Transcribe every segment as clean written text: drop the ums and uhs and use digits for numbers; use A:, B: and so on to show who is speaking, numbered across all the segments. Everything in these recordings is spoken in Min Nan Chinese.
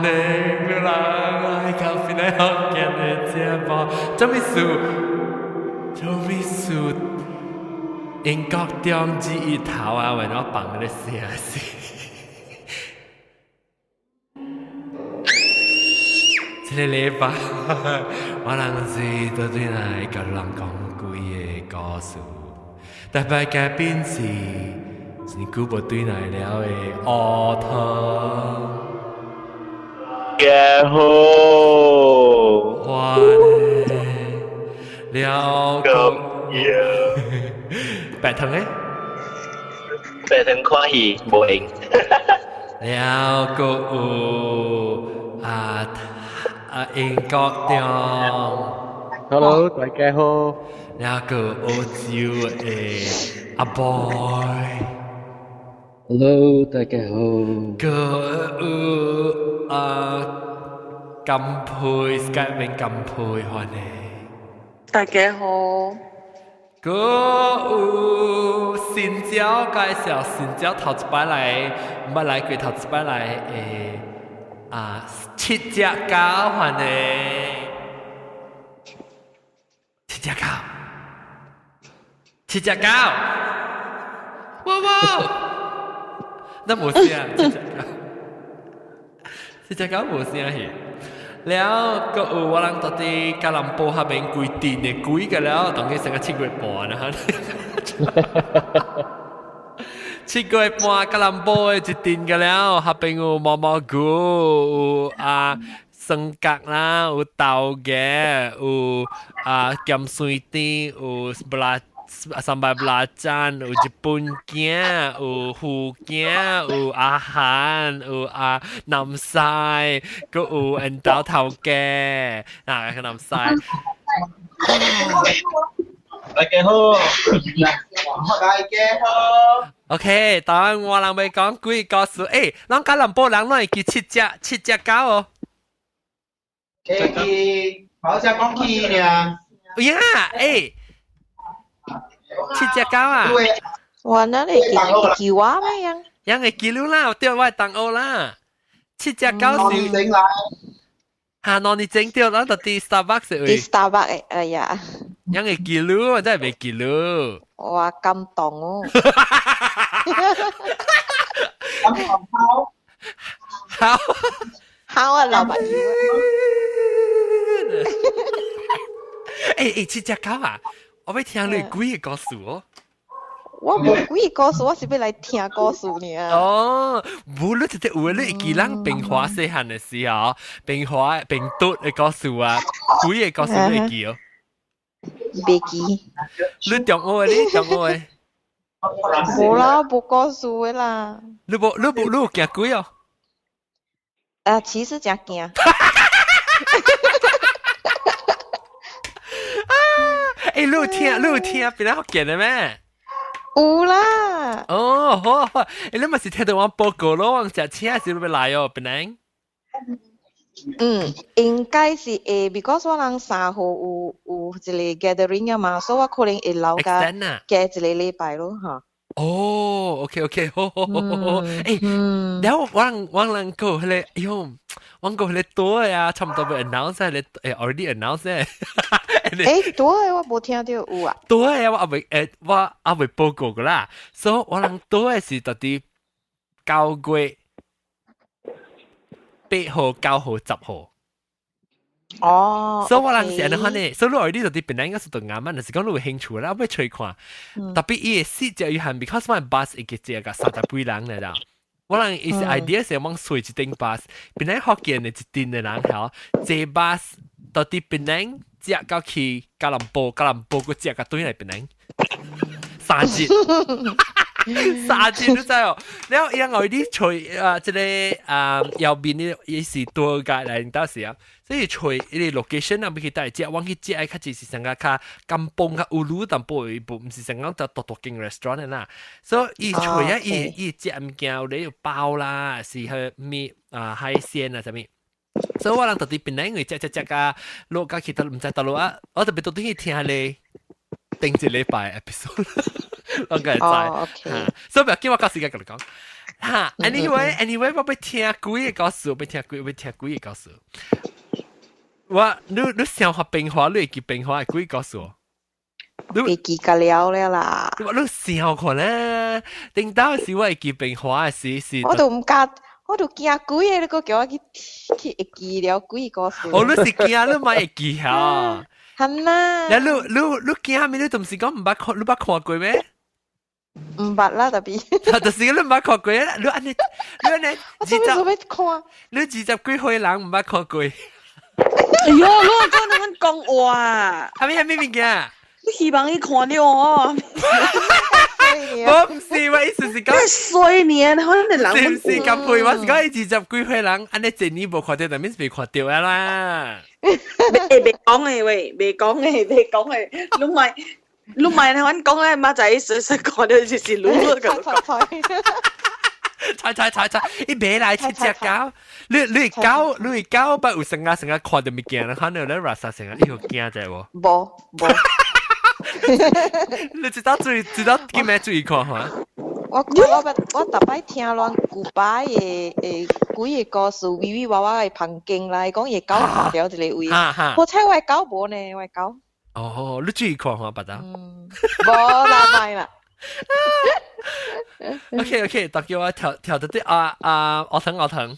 A: 迎你來咖啡來福建的節目。做咩事？做咩事？英國中子一頭啊，為我放咧聲是。這個禮拜，我人是倒轉來共人講幾个故事。特別嘉賓是真久無轉來了的烏湯。
B: 家好。
A: 我呢了個白糖咧，
B: 白糖看戲無閒。
A: 了個有啊啊英國中
C: ，Hello，大家好。
A: 了個澳洲的阿 boy。
D: Hello，大家好。
A: 個有啊金佩，Skype 名金佩，歡迎。
E: 大家好。
A: 個有新椒介紹，新椒頭一擺來，毋捌來過頭一擺來的啊，七隻狗歡迎。七隻狗，七隻狗，哇哇！那無聲，七隻狗，七隻狗無聲去。了，閣有我人到佇吉隆坡彼邊規鎮的鬼個了，當佢成個7月半啦。7月半吉隆坡的一鎮個了，彼邊有毛毛菇，有啊酸角啦，有豆芽，有啊鹹酸甜，有布拉 sambal belacan，有日本羹，有魚羹，有阿韓，有阿南西，閣有緣投頭家，啊個南西。
B: 大家好，大家好。
A: OK，當我人欲講鬼故事，欸，咱吉隆坡人攏會記七隻七隻狗哦。
B: 會記，好似講起呢。
A: 呀，欸。七隻狗啊！
E: 我哪裡會記我咩樣？
A: 樣會記你啦，對，我同學啦。七隻狗是。嚇，2年前對，咱就佇 Starbucks
E: 位。佇 Starbucks 的，哎呀。
A: 樣會記你，我真係袂記你。
E: 哇，感動哦！
B: 感動好。
A: 好。
E: 好啊，老闆。
A: 欸欸，七隻狗啊！我欲聽你鬼个故事哦。
E: 我無鬼故事，我是欲來聽故事爾。
A: 哦，無你直接有你會記咱平華細漢的時候，平華平篤的故事啊，鬼个故事你會記哦？
E: 袂記。
A: 你中學的，你中學的？
E: 無啦，無故事的啦。
A: 你無你無你有驚鬼哦？
E: 啊，其實誠驚。
A: 欸，你有聽，你有聽邊個福建的咩？
E: 有啦。
A: 哦，好好，欸，你嘛是聽到我報告咯，我食車時欲來哦，檳城。
E: 嗯，應該是會，because 我人3號有一个 gathering 啊嘛，所以我可能會留甲加一个禮拜咯，哈。
A: 哦，OK OK，好好好好，欸，然後我人我人個彼個，哎喲，我個彼個多啊，差不多欲 announce 彼個，欸，already announce 咧。
E: 欸，多的我無聽著有啊。
A: 多的我猶未，欸，我猶未報告過啦，所以我人多的是到佇9月8號、9號、10號。
E: 哦，
A: 所以我人是按呢款呢，所以你 already 就佇檳城應該是對啱啊，若是講你有興趣啦，我欲揣看。特別伊的細節有限，because 我 bus 會記這個30幾人來啦。我人伊是 idea 是往隨一頂 bus，檳城福建的一陣的人吼，坐 bus 到佇檳城接到去吉隆坡，吉隆坡閣接到轉來檳城，三節。三節你知哦？然後伊人 already 揣啊，這個啊右邊的伊是多個來到時啊，所以揣伊個 location 啊，欲去佗食，我去食的較濟是上個較甘榜較有魯淡薄的，毋是上講大大間 restaurant 的啦。所以伊揣啊，伊伊食物件有咧有包啦，是彼物啊海鮮啊啥物。所以我人到佇檳城因為食食食甲落甲去到毋知佗落啊，我特別倒轉去聽咧頂一禮拜 episode。我該知，所以不要緊，我到時間共你講。哈，anyway，我欲聽鬼个故事，欲聽鬼，欲聽鬼个故事。我你想學變化，你會記變化的鬼故事？
E: 你袂記個了了啦。
A: 你想看咧？頂到時我會記變化的時是。
E: 我都毋敢，我都驚鬼的，你閣叫我去會記了鬼故事。
A: 哦，你是驚你嘛會記嚇？
E: 係啦。
A: 你你驚咩？你都毋是講毋捌看，你捌看過咩？
E: 毋捌啦，特別。
A: 就是你毋捌看過，你按呢，你按呢，
E: 我做咩做咩看？
A: 你20幾歲人毋捌看過。
D: 哎喲，你講那麼講話。
A: 啥物啥物物件？
D: 你希望伊看著哦。
A: 我毋是，我意思是講。
D: 衰年，可能人。
A: 是毋是咁配？我是講二十幾歲人，按呢一年無看著，就免未看著啊啦。
D: 未未講的喂，未講的，未講的，你咪你阮講咧，媽仔隨隨看著就是你個。
A: 猜猜猜猜，伊買來七隻狗，你狗你狗捌有成日成日看著物件，看著咧垃圾成日，伊有驚者無？
E: 無無。
A: 你知道注意知道叫咩注意看哈？
E: 我逐擺聽亂古擺的幾个故事，歪歪歪歪的旁經來講，伊狗看著一个位，好彩我的狗無呢，我的狗。
A: 哦，你注意看哈，捌得？
E: 無啦，莫啦。
A: OK OK，大叫我調調得啲啊啊，我疼我疼，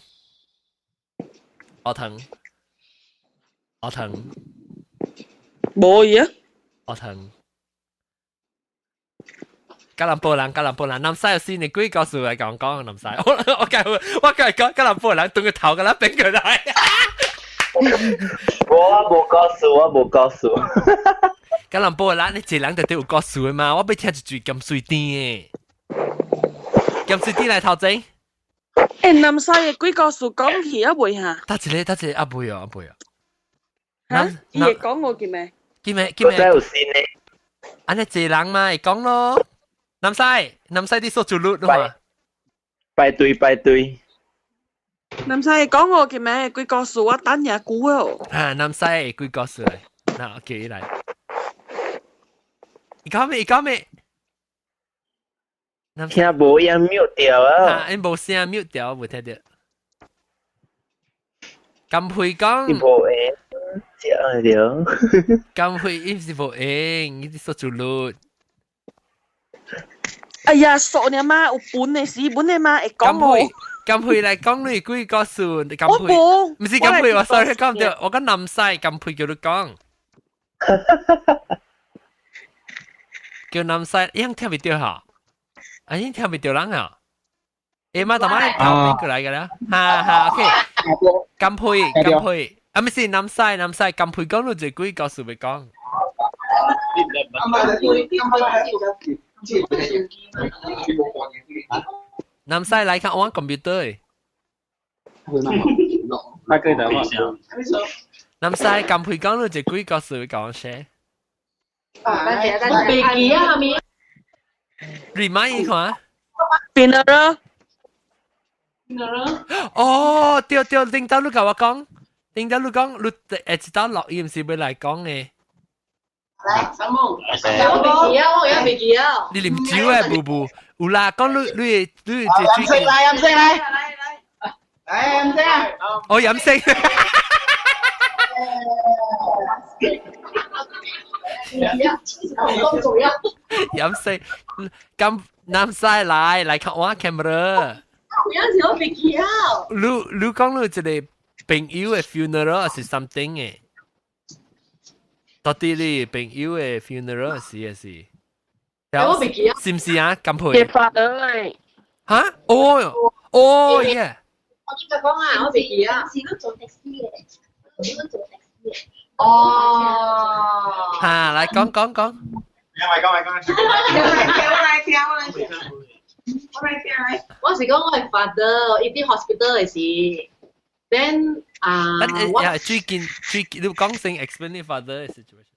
A: 我疼，我疼，
D: 無嘢。
A: 我疼。吉隆坡人，吉隆坡人，南西有先，你幾個數嚟講講南西，我我梗講吉隆坡人，動個頭㗎啦，變過來。
F: 我無告訴，我無告訴。
A: 吉隆坡人，你一人就對有故事的嘛？我欲聽一句鹹水甜的，鹹水甜來頭前。
D: 欸，南西的鬼故事講起啊未哈？
A: 得一個，得一個，啊未哦，啊未哦。
D: 哈？伊會講我記咩？
A: 記咩？記咩？
F: 有先呢？
A: 按呢濟人嘛會講咯。南西，南西啲數字率嘛？
F: 排隊排隊。
D: 南西會講我記咩？鬼故事我等下久哦。
A: 啊，南西鬼故事嚟，嗱，我叫伊來。伊講咩？伊講咩？
F: 聽無音 mute 掉啊！
A: 啊，𪜶無聲 mute 掉，無聽著。甘佩講。
F: 伊無閒，食著。
A: 甘佩伊是無閒，伊是說主律。
D: 哎呀，傻你媽，有本的是本的嘛，會講我。
A: 甘佩來講你鬼故事，甘佩。毋是甘佩，我 sorry 講毋著，我講南西甘佩叫你講。叫南西，伊聽袂著哈？啊，伊聽袂著人啊？欸媽，大媽頭邊過來個啦，哈哈，OK。甘佩，甘佩，啊，毋是南西，南西，甘佩講你一鬼故事欲講。南西來看玩 computer。南西甘佩講你一鬼故事欲講啥？
G: 袂記啊，係咪？
A: remind 伊看。
D: 變了。
A: 哦，對對，頂到你共我講，頂到你講，你會知道錄音是欲來講的。
G: 來，小夢，我袂記啊，我也袂記啊。
A: 你啉酒的，無無，有啦，講你你
B: 飲食來，飲食來，來飲食啊！
A: 哦，飲食。飲食，咁南西來來看我 camera。
G: 有時我袂記啊。
A: 你講你一個朋友的 funeral 是 something 的？到底你朋友的 funeral 是是？
G: 我袂記啊。
A: 是毋是啊？甘佩。
D: 發的。
A: 哈？哦哦耶！
G: 我點解講啊？我袂記啊。
H: 是你做 taxi 的，你做 taxi 的。
G: 哦。
A: 哈，來講講講。
B: 來講來講。聽我來聽我來聽。我來聽來。
G: 我是講我的 father，伊佇 hospital 的時，then 啊，
A: 我最近最近你講先 explain 你 father 的 situation。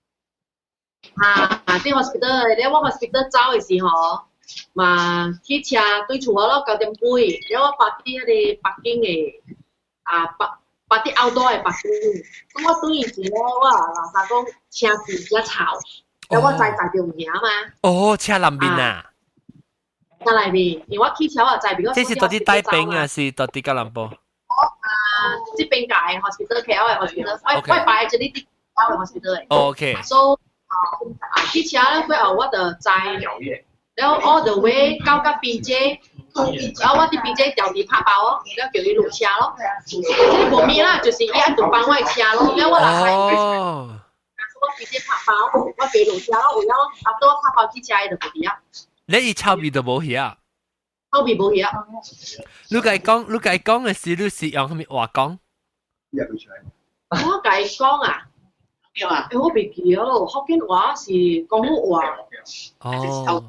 G: 啊，佇 hospital 的，咧我 hospital 走的時吼，嘛去車對厝咯9點幾，了我泊佇彼个北京的啊北泊佇後島的北京，咁我轉時咧，我老實講車子真臭，了我載載著物件嘛。
A: 哦，車南邊啊。
G: 下來未？因為我起車我知，
A: 這是到底帶兵啊，是到底吉隆坡？
G: 啊，這邊界 hospital KL 的 hospital，我擺這裡佇 KL 的 hospital 的。
A: OK。
G: So 啊，起車咧過後我就知，了 all the way 到甲 PJ，然後我佇 PJ 調佇拍包哦，了叫伊落車咯。這個無物啦，就是伊愛就幫我的車咯，了我來。
A: 哦。
G: 我 PJ 拍包，我叫伊落車咯，有了阿多拍包起車伊就無佇啊。
A: 你伊臭味都無去啊？
G: 臭味無去啊。
A: 你共伊講，你共伊講的時，你是用啥物話講？
G: 我共伊講啊。欸，我袂記咯，福建話是廣府話。
A: 哦。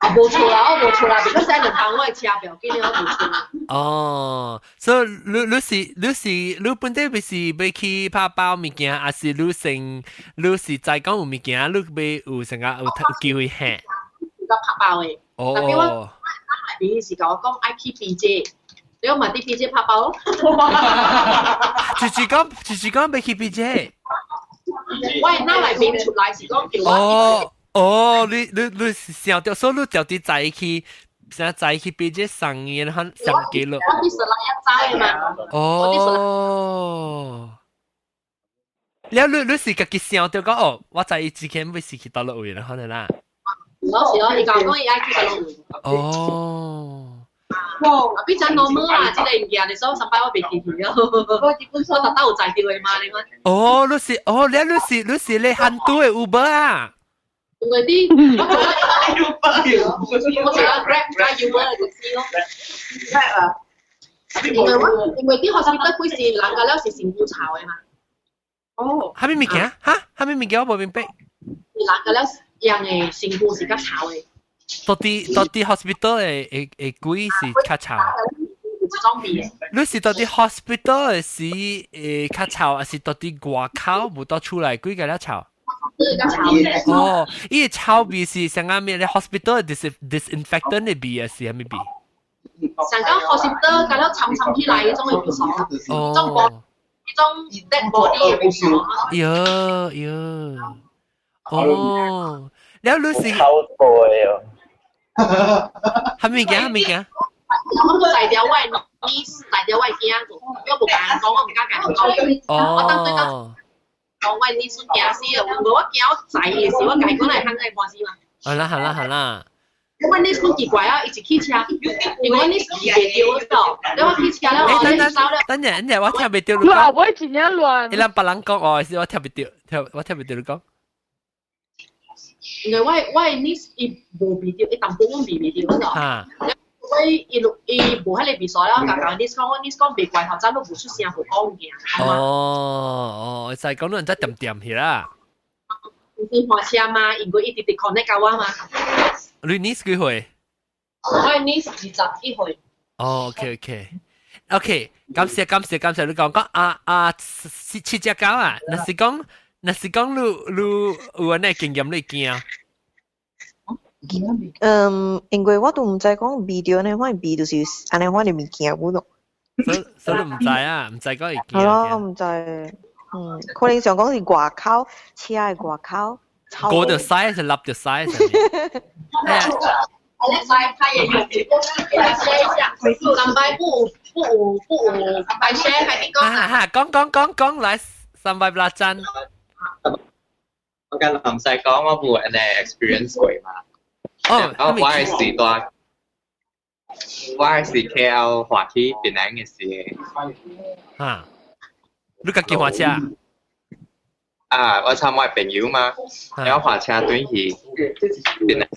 G: 啊，無錯啦，我無錯啦，別個使人幫我的車票，今日我無錯。
A: 哦，所以你是你本底不是欲去拍包物件，還是你先你是知講有物件，你欲有成個有機會行？
G: 個拍包的。
A: 哦。
G: 特別我內邊是共我講愛去 PJ，你我嘛佇 PJ 拍包咯。
A: 就是講欲去 PJ。
G: 我腦內邊出來是講叫我。
A: 哦哦，你是想著，所以你就佇早去，啥早去 PJ 送伊，然後上記錄。
G: 我佇雪蘭莪走的嘛。
A: 哦。了你是家己想著講哦，我知伊之前欲是去佗落位，然後呢啦。
G: 是咯是咯，伊共我講伊愛去佗落位。
A: 哦。
G: 哇！比真 normal 啦，這個物件，你所以上擺我袂記去了。我基本上特登有載著的嘛，你看。
A: 哦，你是哦，你是咧印度的 Uber 啊？
G: 因為啲我做我做 Grab 加 Uber 的公司咯。
B: Grab 啊！
G: 因為啲 hospital 幾時人家了是身軀臭的嘛。
B: 哦。
A: 啥物物件？哈？啥物物件我無明白。
G: 人家了樣的身軀是較臭的。
A: 到底 hospital 的鬼是較臭？
G: 裝備的。
A: 你是到底 hospital 的是會較臭，還是到底外口無到出來鬼個了臭？哦，伊個臭味是啥物咧？hospital disinfectant 的味啊，是啥物味？
G: 上個 hospital 搞了沉沉起來迄種的味素，種 body，迄種 dead body 的味素。
A: 喲喲，哦，了你是
F: 臭過哦。
A: 啥物件？啥物件？
G: 我在條我的 niece，在條我的囝，我無共人講，我毋敢共人講。我當對到講我 niece 驚死啊！無我驚我知的時，我共伊講來喊個歡喜嘛。
A: 好啦好啦好啦。
G: 我 niece 講奇怪啊，伊一起車，因為我 niece 袂著咗，了我起車了，我
A: 等等等陣，等陣，我聽袂著你
D: 講。後尾真正亂。
A: 伊咱別人講哦，是我聽袂著，聽我聽袂著你講。
G: 因為我 niece 伊無鼻著，伊淡薄阮鼻袂著咗。
A: 哈。
G: 我伊伊無彼個鼻索了，共 niece 講，我 niece 講袂怪，頭早都無出聲，無講物件。
A: 哦哦，就係講到人真恬恬去啦。
G: 先換車嘛，因為伊直直 connect 共我嘛。
A: 你 niece 幾歲？
G: 我 niece 21歲。
A: 哦，OK，感謝感謝感謝你講講啊啊七七隻狗啊，若是講你有按呢經驗你驚？
E: 嗯，因為我都毋知講味著呢款味就是按呢款的物件有咯。
A: 所以你毋知啊，毋知講會驚。
E: 係咯，毋知。嗯，可能想講是外口車的外口。
A: 過就屎，是立就屎。
G: 我來他也有，給他 share 一下。三擺不有白 share 還是講？
A: 哈哈，講講講講來，三擺拉真。
I: 我跟林細講，我無按呢 experience 過嘛。
A: 哦，
I: 我係時代，我係是 KL 滑去檳城的時。
A: 哈，你家己滑車？
I: 啊，我參我朋友嘛，然後滑車轉去檳城，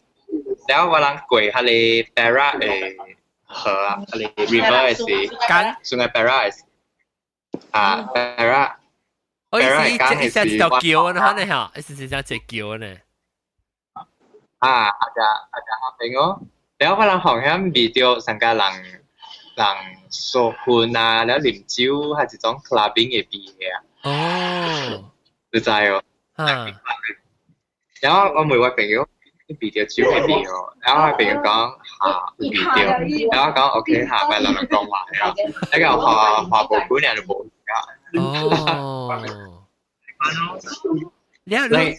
I: 然後我人過彼個 Perak 的河啊，彼個 river 的時，Sungai Perak 的時，啊 Perak。
A: 哦，意思意思一條橋啊，可能嚇，意思是講一橋呢。
I: 啊，阿只下邊哦，然後我人好像遇著上家人人說婚啊，了啉酒，還是種 clubbing 的味的啊。
A: 哦，
I: 你知哦。
A: 啊。
I: 然後我問我朋友，你聞著酒的味哦，然後我朋友講嚇，聞著，然後我講 OK 下擺人人講話了，那個花花無幾年就無啊。
A: 哦。你
I: 你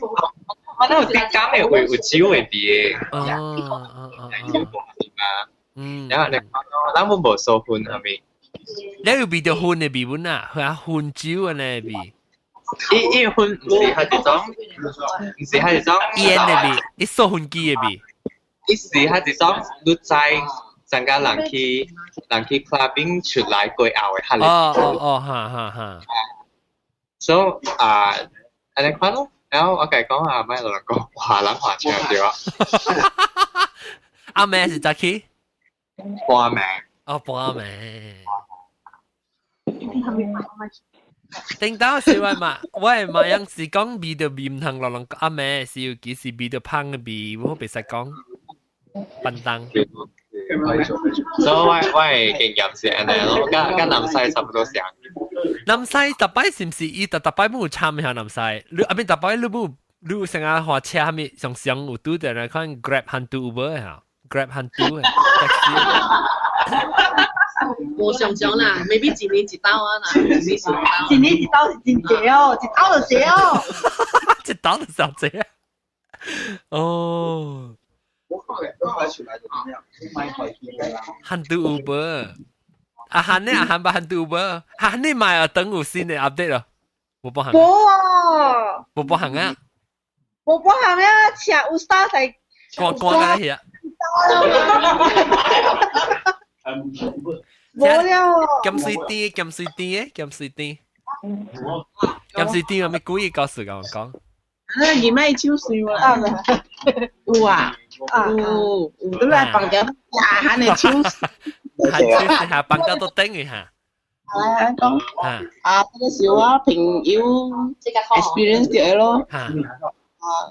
I: 我那有啲監嘅會有酒的味的。
A: 哦哦哦。
I: 然後你講咯，咱們無收薰係咪？
A: 你有味著薰的味本啊，或薰酒按呢味。
I: 伊伊薰毋是彼種，毋是彼種
A: 煙的味，伊掃薰機的味。
I: 伊是彼種，你知增加人去 clubbing 出來過後的彼個。
A: 哦哦哦，哈哈哈。
I: 所以啊，按呢款咯，然後我共伊講啊，莫亂講，哇，人話車對啊。
A: 阿妹是早起？
I: 半暝。
A: 哦，半暝。頂到是我嘛，我的嘛樣是講味著味毋通落人阿妹是尤其是味著芳的味，我袂使講笨蛋。
I: 所以我的經驗是按呢咯，佮南西差不多像。
A: 南西逐擺是毋是伊逐逐擺有參下南西？你阿邊逐擺你無你有成日駛車啥物上上有拄著來看 Grab hantu Uber 嚇，Grab hantu 的 taxi。
G: 無常常啦，maybe 一年一刀啊啦，一年一刀。
B: 一年一刀是真濟哦，一刀就濟哦。
A: 一刀就傷濟啊！哦。hantu Uber，阿漢呢？阿漢捌 hantu Uber，阿漢你買啊？等有新的 update 咯，無報行。
B: 無啊！
A: 無報行啊！
B: 無報行啊！車有啥在？
A: 關關緊去啊！
B: 無了。
A: 鹹水甜，鹹水甜的，鹹水甜。鹹水甜有咩鬼故事共我講？
D: 啊，伊賣手水啊？有啊，有有，你來放條阿漢的手水。
A: 漢手水下放到都頂去哈。
D: 啊，講啊，這個是我朋友 experience 到咯。啊，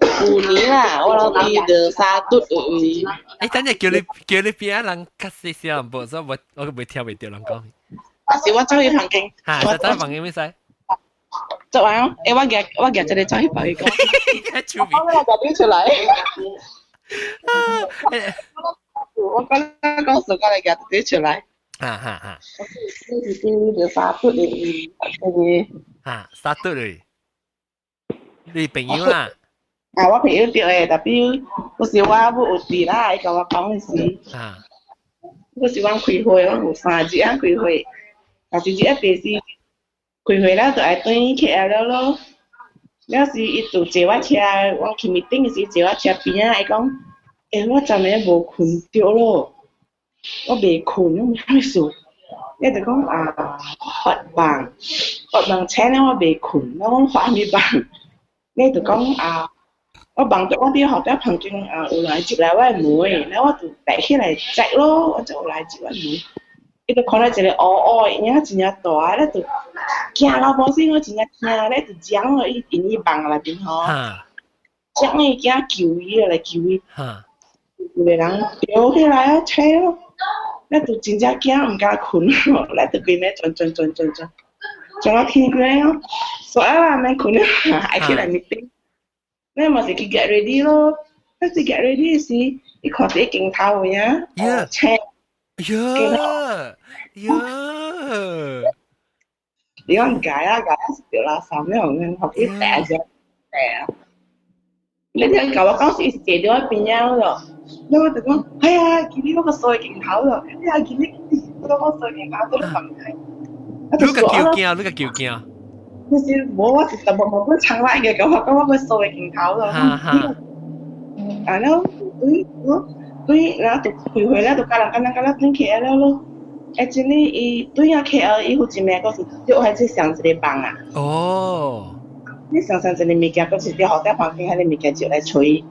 D: 舊年啦，我老弟就沙嘟位。
A: 欸，等陣叫你邊仔人較細聲，無所以我我袂聽袂著人講。
D: 是我走去房間。
A: 嚇，就走去房間咩使？
D: 做完哦，欸，我舉這個走去房間講。
A: 我
D: 來舉出來。我剛剛講說，我來舉這出來。
A: 哈哈哈。
D: 是對就沙嘟的位，那個。
A: 哈，沙嘟的，你朋友啦？
D: 啊，我朋友著的，特別嗰時我有佇啦，伊共我講的是，嗰時阮開會，阮有3日啊開會，啊一日一第四開會了就愛轉 KL 了咯。了時伊就坐我車，我去 meeting 時坐我車邊仔，伊講，欸，我昨暝無睏著咯，我袂睏，我啥物事？伊就講啊，發夢，發夢醒了我袂睏，我講發啥物夢？伊就講啊。我夢著我佇後壁旁邊啊，有人入來我的門，了我就爬起來摘咯，我就有來入我的門。伊就看到一個烏烏的影真正大，了就驚到無死，我真正驚，了就將咯，伊佇伊夢內面吼，將伊驚救伊來救伊，有個人跳起來啊，揣咯，了就真正驚，毋敢睏咯，了就規暝轉轉轉轉轉，轉到天光咯，煞啊免睏了，愛起來 meeting。你嘛是去 get ready 咯，但是 get ready 時，伊看一個鏡頭有影，青，
A: 呀呀，
D: 你講解啊解是掉垃圾咩？我學伊帶只帶啊。你聽共我講是坐佇我邊仔咯，然後我就講，哎呀，今日我個掃鏡頭咯，哎呀，今日我個掃鏡頭都放開。
A: 你個叫驚，你個叫驚。
D: 就是無，我是淡薄毛骨藏來嘅，感覺講我個掃鏡頭咯。啊，然後對，我對，然後就開會了，就甲人講講講轉起來了咯。欸，真的，伊對啊 KL 伊有一暝，閣是對開始上一個夢啊。
A: 哦。
D: 你上上一個物件，閣是佇後壁環境，彼个物件就來揣，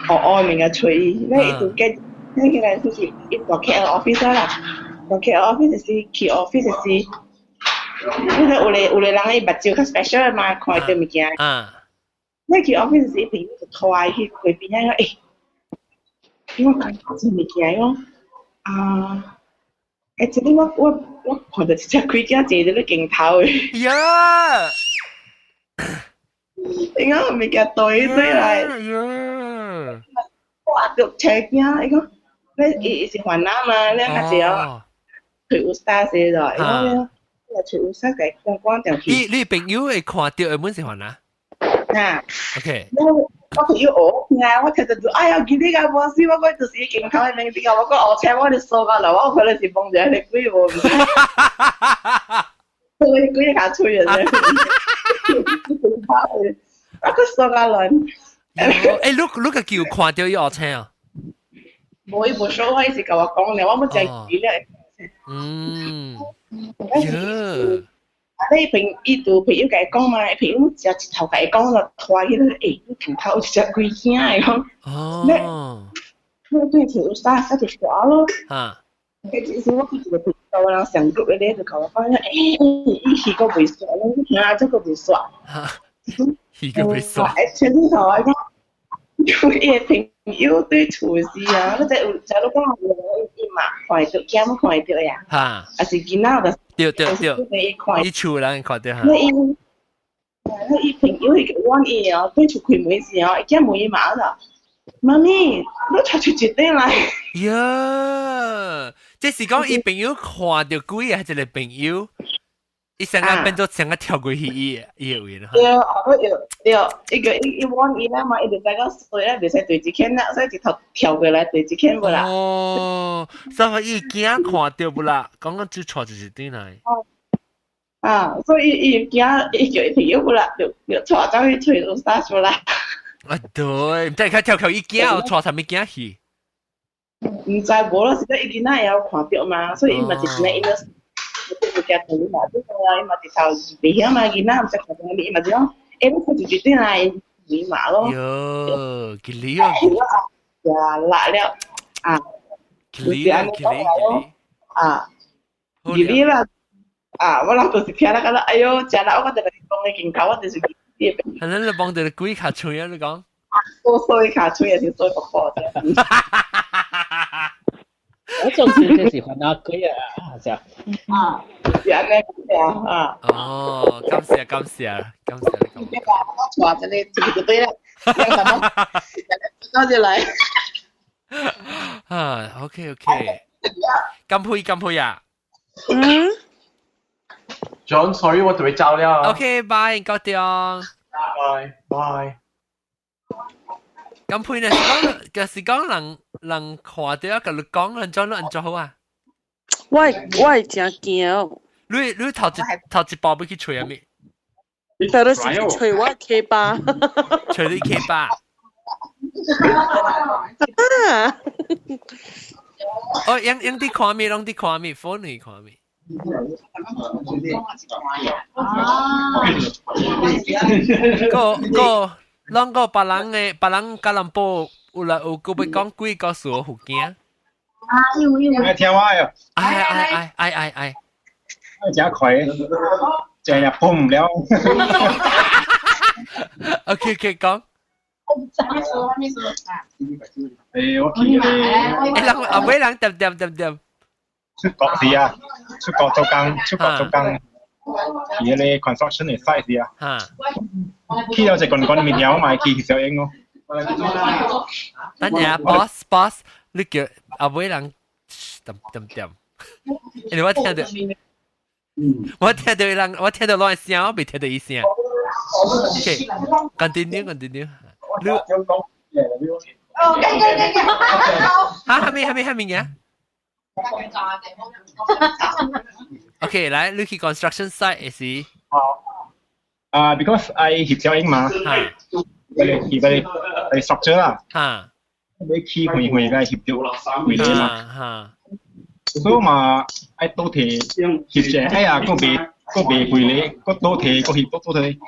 D: 烏烏的物件揣伊，那伊就計，聽起來就是伊到 KL office 啦，到 KL office 是去 office 是。你看有个人伊目睭較 special 嘛，看會著物件。你去 office 時，伊朋友就拖伊去櫃邊仔講，欸，我感覺這物件講，啊，欸，這個我看著一隻鬼仔坐佇咧鏡頭的。
A: 呀！
D: 伊講物件對對來。
A: 呀！
D: 哇！就車驚，伊講，你伊伊是越南嘛，你較濟哦，佢有啥事咯？伊講。就啥個關關掉去。
A: 你你朋友會看著的本是越南？
D: 啊。
A: OK。
D: 我朋友學聽，我聽到就哎呀，記得個無死，我講就是鏡頭的名字，我講學聽我就傻到啦，我可能是幫住個鬼無，所以鬼較吹啊！我個傻到亂。
A: 欸，你個叫看到伊學青啊？
D: 無，伊無說話，伊是共我講咧，我冇真記咧。
A: 喲。
D: 你朋伊就朋友共伊講嘛，朋友食一頭共伊講就拖起來，欸，你鏡頭有一隻鬼囝的講。你對厝有啥啥就刷咯。其實我去一個朋友，我人上 group 的咧就共我講，欸，伊戲閣袂煞咯，你聽下這個袂煞。
A: 戲閣袂煞。
D: 欸，前頭我講，伊的朋友對厝時啊，你知有，知你講有伊嘛看會著，囝嘛看會著呀。還是囡仔就。
A: 對對對，伊厝人看著哈。
D: 那伊，那伊朋友伊個阮伊哦，對厝開門時哦，伊囝問伊媽啦，媽咪，你帶出一轉來。
A: 喲，這是講伊朋友看著鬼還是一個朋友？伊成個變做成個跳過去伊伊個位啦。
D: 對，後尾對，伊個伊伊問伊啦嘛，伊就知講所以咧袂使對一間啦，所以一頭跳過來對一間無啦。
A: 哦，所以伊驚看著無啦，講講就帶一轉來。
D: 啊，所以伊驚伊叫伊朋友無啦，就就帶走去揣有啥出來。
A: 啊對，毋知佢跳跳伊驚，帶啥物驚去？
D: 毋知無咯，是講伊囡仔會曉看著嘛，所以伊嘛是安呢，伊就。就驚頭嘛，就講伊嘛一頭袂曉嘛，囡仔毋知看著啥物，伊嘛是講，欸，你看就一轉來迷馬咯。
A: 喲，吉利啊！
D: 呀，辣了啊！
A: 吉利啊，吉利
D: 啊，吉利啦！啊，我人就是聽啦，覺得哎喲，食啦，我覺得講的鏡頭，我就是。
A: 係你你幫到鬼卡吹啊！你講。
D: 多衰卡吹也是衰不破的。
C: 我總是最喜歡那鬼啊，這樣。
D: 啊，是按呢啊。
A: 哦，感謝感謝感謝你講。
D: 我帶這個這個就對了，多謝來。
A: 啊，OK OK，乾杯乾杯啊！
B: 嗯。
I: John，sorry，我準備走了。
A: OK，bye，高調。
I: Bye bye。
A: 乾杯呢？是講，就是講人人看到，佮你講，人怎你按怎好啊？
B: 我會真驚。
A: 你頭一步欲去揣啥物？
B: 但係是揣我 K 八。
A: 揣你 K 八。
B: 啊！
A: 哦，用用佇看物，攏佇看物，phone 裡看物。
G: 啊！
A: 個個，攏個別人的別人吉隆坡有來有閣欲講鬼故事有驚。
H: 啊，有有。
J: 愛聽我喲。
A: 哎哎哎哎哎哎！
J: 真快，成日碰唔了。
A: OK OK，講。
H: 咩事？咩事？
J: 欸，我去咧。
A: 欸，人後尾人點點點點。
J: 出國時啊，出國做工，出國做工，去彼個 construction 的 site 時啊。去了一棍棍物件，我嘛去小英哦。
A: 等陣，boss boss，你叫後尾人點點點。因為我聽到，我聽到人，我聽到亂聲，我未聽到伊聲。OK，continue continue。你
H: 哦，OK OK OK。
A: 嚇，係咪係咪係咪嘅？OK，來，你去 construction site 時。
J: 啊，because 愛翕照影嘛，去去個 structure 啦，你去遠遠個翕著位置嘛，所以嘛愛倒提翕者，哎呀，閣袂閣袂回來，閣倒提閣翕閣倒提，幾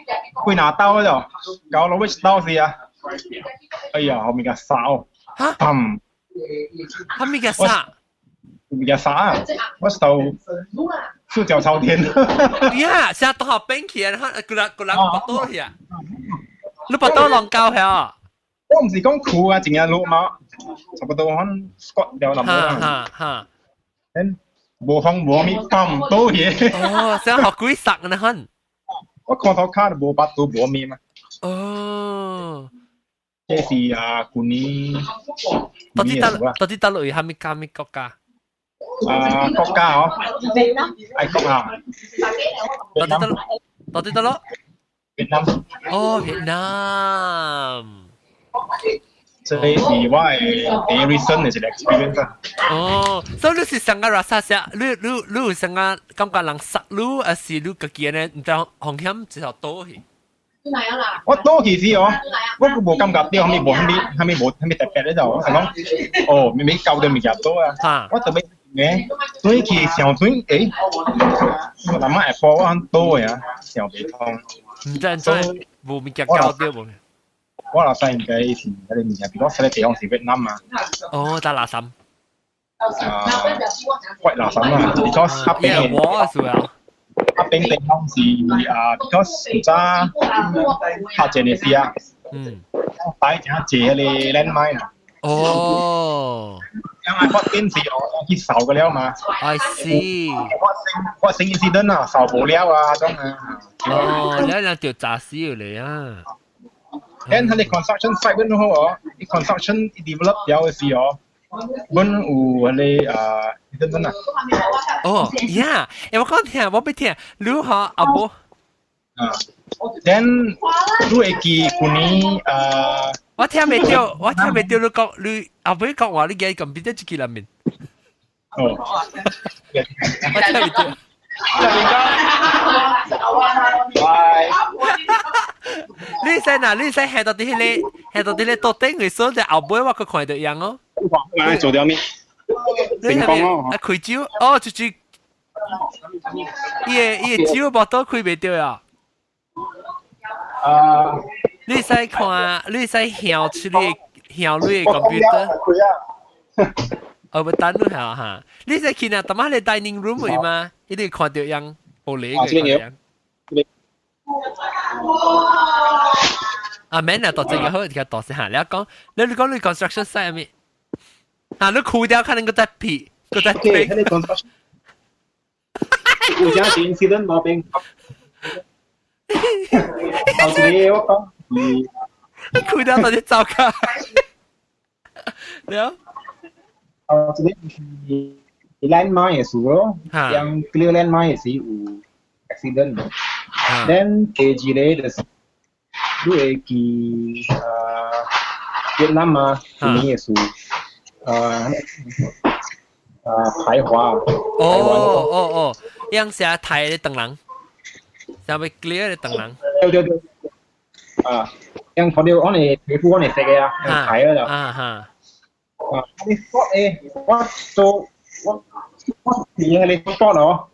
J: 若兜了，到落尾一兜時啊，哎呀，後面個沙哦，砰！
A: 後面個沙？
J: 物件沙啊，我手四腳朝天。
A: 呀，現在都好變起啊！個人個人跋倒去啊，你跋倒浪高嚇？
J: 我毋是講苦啊，淨係落嘛，差不多可能 squat 了那麼。
A: 哈哈。
J: 嗯，無風無物，砰倒去。
A: 哦，想學鬼殺呢很。
J: 我看頭卡都無巴肚無面嘛。
A: 哦。
J: 這是啊，舊年。
A: 到底得到底得落去蝦米蝦米國家？
J: 啊，國家哦，愛國啊。
A: 到底得到底得咯？
J: 越南。
A: 哦，越南。
J: 這是我的第一 recent 的一個 experience 啊。
A: 哦，所以你是上個 rasa 啥？你有上個感覺人殺你，還是你家己呢？毋知風險之後倒去？
J: 我倒去時哦，我閣無感覺著，啥物無啥物啥物無啥物特別咧就，我想講，哦，明明交著物件倒啊，我特別嘅，轉去想轉，欸，我阿媽下晡我響倒的啊，想袂通。
A: 毋知怎無物件交著無？
J: 我老細應該是彼个物件，比如講這个地方是越南嘛。
A: 哦，搭垃圾。
J: 啊，怪垃圾啊，because 較邊
A: 的。我是啊。
J: 較邊地方是啊，because 早拍戰的時啊，擺誠濟彼个 landmine 啊。
A: 哦。
J: 因為發電時哦，去掃過了嘛。
A: I see。
J: 發生 incident 啊，掃無了啊，種啊。
A: 哦，你人就炸死嚟啊！
J: Then 彼个 construction site 本好哦，伊 construction develop 了的時哦，本有彼个啊，等等啊。
A: 哦，呀，欸，我講聽，我欲聽，你吼阿母。
J: 啊，then 你會記舊年啊？
A: 我聽袂著，我聽袂著你講，你後尾講話，你記咁邊得一個內面。
J: 哦。
A: 我聽袂著。
J: 拜。
A: 你使嗱，你使下到啲彼个，下到啲彼个桌頂嘅所在後尾我閣看著樣哦。
J: 來做掉咩？成功哦！
A: 啊，開酒哦，就是伊个酒無倒開袂著啊。
J: 啊！
A: 你使看，你使向出你向你个 computer。哦，不等你下哈，你使去那，淡仔你 dining room 位嗎？一定看著樣玻璃嘅樣。啊，免啦，到這個好，而家到時下你講，你講你 construction site 咩？啊，你哭掉可能閣再皮，閣再
J: 飛。彼个 construction。有啥 incident 無變？頭一个我講
A: 是，哭掉到底糟糕。了。
J: 頭一個是 landmine 的事咯，像 clear landmine 的時有 accident。Then 第二个就是你會記啊越南啊，舊年的事，啊啊排華。
A: 哦哦哦，樣寫台的當人，寫欲 clear 的當人。
J: 對對對。啊，樣看著我哋皮膚我哋色的啊，樣睇了就。
A: 啊哈。
J: 啊，你說誒，我做我我佇彼个 spot 哦，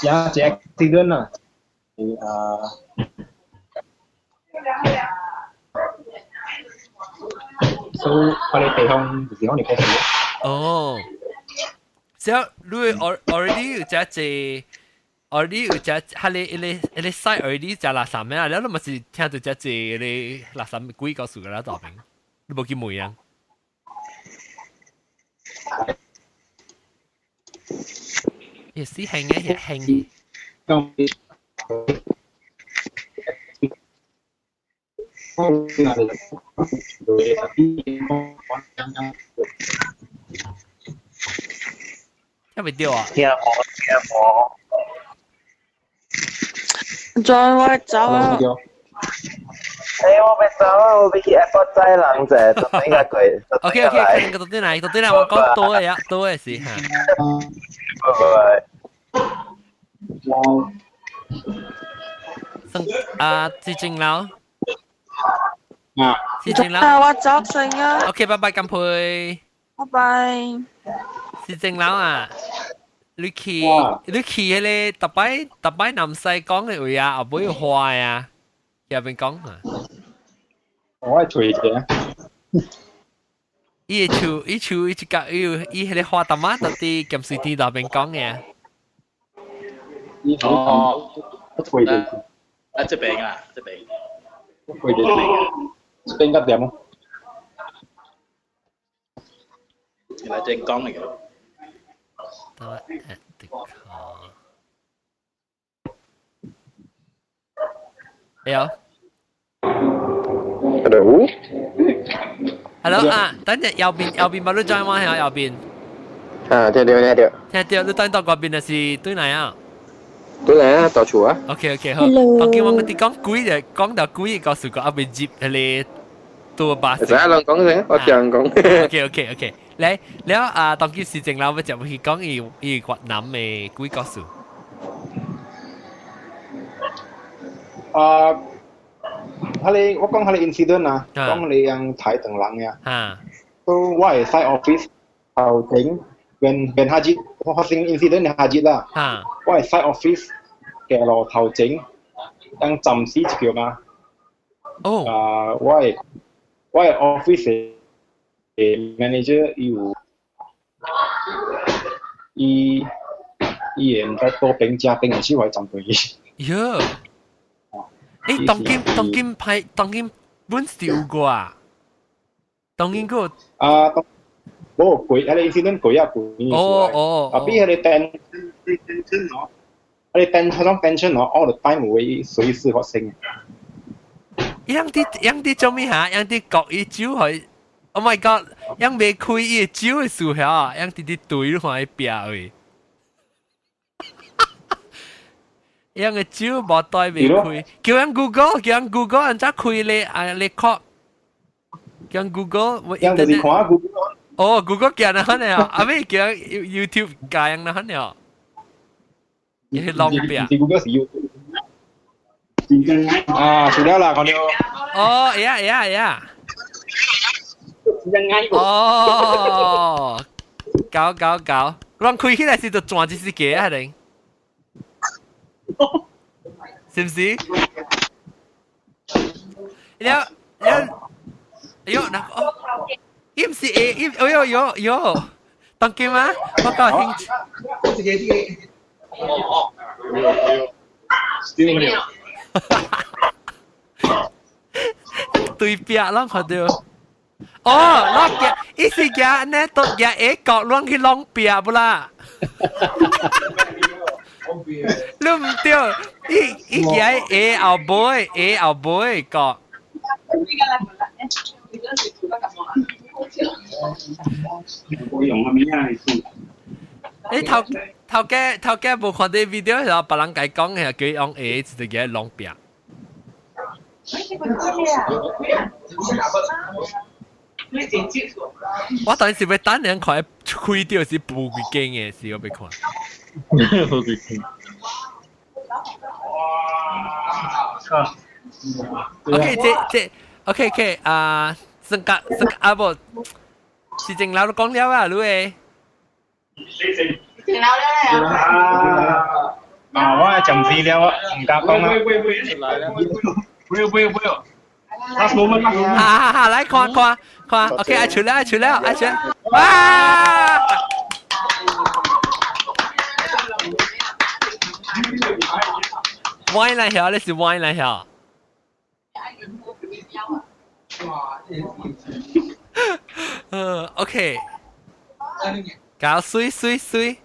J: 誠濟 accident 啊，啊。所以彼个地方就是講你講
A: 哦，所以你 already 有遮濟，already 有遮，彼个彼个彼个 site already 遮垃圾咩啊？了你嘛是聽著遮濟彼个垃圾鬼故事個啦，大明，你無去問啊？也是輕嘅，也輕。聽袂著啊？
F: 聽無聽無。
E: 再我走啊！
F: 欸，我欲走啊！我欲去 airport 載人者，就等下過。
A: OK OK，到轉來，到轉來，我講多的啊，多的是哈。
F: 拜拜。
A: 生啊，志正樓。
J: 啊。
A: 志正樓。
E: 啊，我走先啊。
A: OK，拜拜，乾杯。
E: 拜拜。
A: 志正樓啊，你去你去彼个逐擺逐擺南西講的位啊，後尾有花啊，入邊講啊。
J: 我愛揣者。
A: 伊个樹，伊樹，伊一個伊有伊彼个花淡仔，就佇鹹水甜內邊講的。
I: 哦，
J: 我揣者。
C: 啊，這邊啊，這邊。
J: 我揣者這邊較掂哦。
C: 原來這講嚟嘅。
A: 哎呦。
F: Hello。
A: Hello 啊，等陣右邊右邊冇你轉嗎？係右邊。
I: 啊，聽著聽著。
A: 聽著，你等到嗰邊就是對來啊。
I: 對來啊，到厝啊。
A: OK OK 好。我見我哋講鬼就講到鬼個數個，後邊接彼個多巴。
K: 會使人講先，我聽人講。
A: OK，來，了啊，當今時正啦，我就會講伊伊越南的鬼故事。
J: 啊，彼個我講彼個 incident 啊，講你樣睇等人呀。都我會使 office 頭前，when 下節發生 incident 下節啦。我會使 office 嘅路頭前，當暫時一條嘛。
A: 哦。
J: 啊，我的 office 的 manager 伊有，伊伊會毋知倒邊食邊的時我會站對伊。
A: 喲。誒，當今當今派當今本是有過啊？當今個
J: 啊，無過，彼個 incident 過啊過。
A: 哦哦。
J: 啊，比彼個 tension 哦，彼個 tension 彼種 tension 哦，all the time 會隨時發生。
A: 樣啲樣啲做咩嚇？樣啲國語酒去，Oh my god！樣未開伊酒的時候啊，樣啲啲對看伊壁位。樣個酒無袋未開，叫人 Google，叫人 Google，按怎開咧啊？你確叫人 Google，
J: 我樣就是看 Google。
A: 哦，Google 叫人可能啊，阿妹叫 YouTube 教人可能，伊係浪壁。
J: Google 是 YouTube。啊，輸了啦，看到。
A: 哦，會啊會啊會啊。哦，搞搞搞，咱開起來時就轉一時個啊，定？是唔是？了了，哎呦，那哦，伊毋是會，伊，哎呦呦呦，當今啊，我夠興趣。
B: 這個這個。
C: 哦哦。丟了。
A: 對壁攏看到。哦，攏行，伊是行呢，都行下角，攏去攏壁不啦？你毋對，伊伊行下後尾，下後尾角。你頭頭家頭家無看到 video 時候，別人共講嘅，叫伊用下一個攏壁。我當時欲等人看開掉是布幾間嘅，是我欲看。
L: 布幾間。
A: OK，這這 OK OK 啊，算甲算啊無，是正老都講了啊，你誒。
B: 正老了
J: 啊！啊，我暫時了，唔敢講啦。
L: 不要不要不要。Last moment，
A: 好好好，來看看看，OK，愛出了，愛出了，愛出，哇！歪來曉，你是歪來曉。嗯，OK，搞水水水。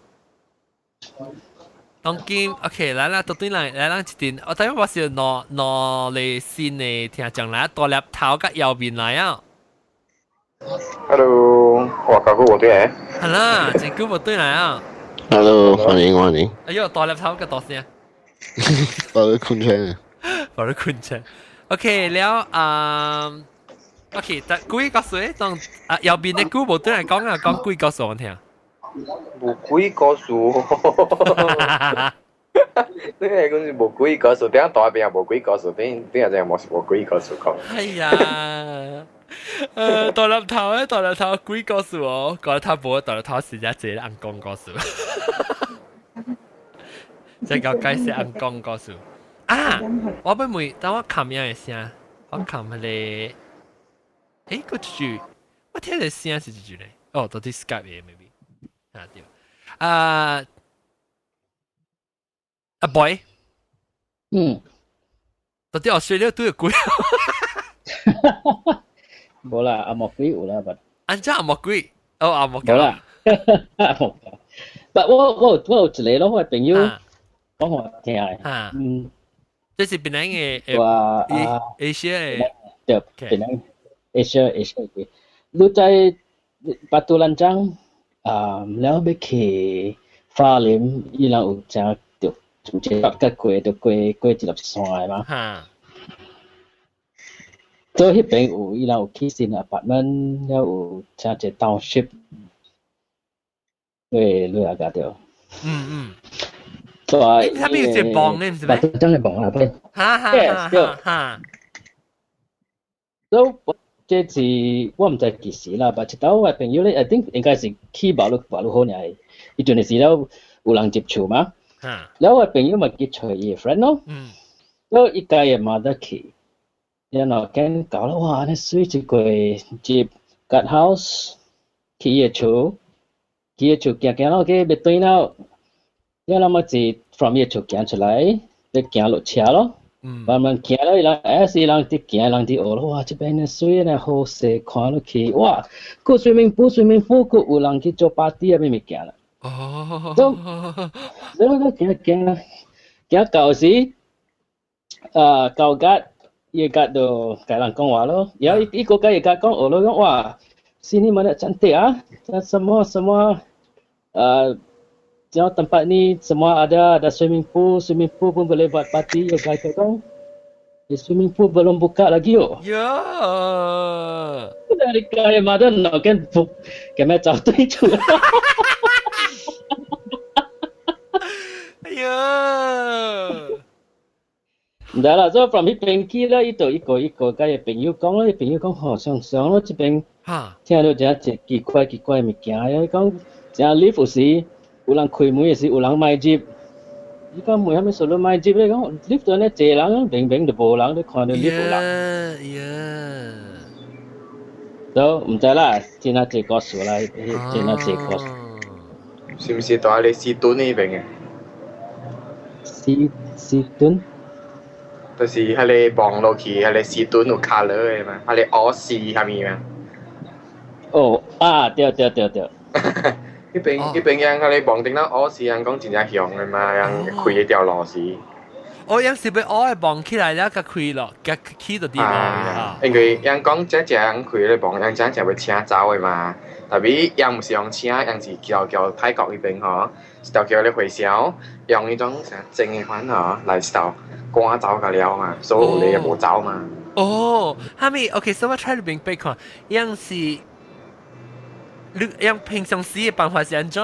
A: 當今 OK，來啦，到對來來咱一陣，我等下我是攞攞嚟新的聽眾來，大粒頭甲右面來啊。
K: Hello，哇，夠久無對來。
A: 係啦，真久無對來啊。
M: Hello，歡迎歡迎。
A: 哎呦，大粒頭甲大聲。
M: 把你困醒。
A: 把你困醒。OK，了啊。OK，但鬼故事當啊右邊的久無對來講啊，講鬼故事我聽。
I: 無鬼故事，你係講是無鬼故事，等下大邊也無鬼故事，等等下就無是無鬼故事講。
A: 哎呀，大粒頭咧，大粒頭鬼故事哦，大粒頭無，大粒頭是一個按講故事，這個解釋按講故事啊！我欲問，等我冚樣的聲，我冚彼個，欸，閣一句，我聽的聲是一句咧，哦，到底 Skype 的 maybe。啊對，啊阿 boy，
N: 嗯，
A: 到底 Australia 都有鬼？
N: 無啦，阿莫鬼有啦，
A: 按怎阿莫鬼？哦，阿莫
N: 無啦，阿莫。但我有一個咯，我朋友講我聽的。嗯，
A: 這是檳城的，
N: 我
A: Asia 的，
N: 對，檳城 Asia Asia 的。你在巴都蘭樟啊，了欲去花蓮，伊人有誠著從這個過，著過過一粒山的嘛。所以彼邊有伊人有起新 apartment，了有請一個 township，對，你也甲著。所以
A: 他邊有一個網嘅，唔是咩？
N: 真係網啊，對。
A: 哈哈哈哈。
N: 所以這是我毋知幾時啦，但一道我朋友咧，I think 應該是起馬路馬路好爾，伊陣時了有人入厝嘛。了我朋友嘛去揣伊的 friend 咯。了伊家的 mother 去，然後見搞了哇，按呢媠一個入 guard house 去伊的厝，去伊的厝行行落去欲轉了，了那麼是 from 伊的厝行出來，欲行落車咯。慢慢行了，伊人哎，是人佇行，人佇學咯。哇！這邊的水呢好勢，看落去，哇！閣 swimming pool，swimming pool，閣有人去做 party 啊，啥物件啦。都，所以我行行行到時，啊，到甲伊個就共人講話咯。然後伊個共伊講學咯，講哇，sini mana cantik ah, semua semua, tengok tempat ni semua ada ada swimming pool pun boleh buat party. Ya guys kata, the swimming pool belum buka lagi oh.
A: Ya.
N: Dari kaya mother nak kan book, kami走對厝。
A: 哎呀！
N: 毋知啦，所以 from 彼邊去咧，伊就一個一個共伊朋友講咯，伊朋友講吼，常常咯，這邊聽到真濟奇怪奇怪物件，伊講真 lift 有時有人開門的時有人莫入，伊講問啥物事你莫入咧？講 lift 度咧濟人，明明就無人，你看到 lift 有人。都毋知啦，真啊濟故事啦，真啊濟故事。
I: 是毋是蹛佇士頓那邊的？
N: 士頓？
I: 就是彼个望落去，彼个士頓有 colour 的嘛，彼个烏絲啥物嘛。
N: 哦，啊，對對對對。
I: 彼邊人彼个望頂到烏絲人講真正凶的嘛，人開彼條路時。
A: 哦，人是欲烏的望起來了，共開咯，共起到佇路啊。
I: 因為人講這隻人開咧望，人真正欲請走的嘛。特別人毋是用車，人是叫叫泰國彼邊吼，一條橋咧回銷，用彼種啥整的款吼來一條趕走個了嘛，所以有咧也無走嘛。
A: 哦，哈咪，OK，所以我 try to 明白看，樣是你樣平常時的辦法是按怎？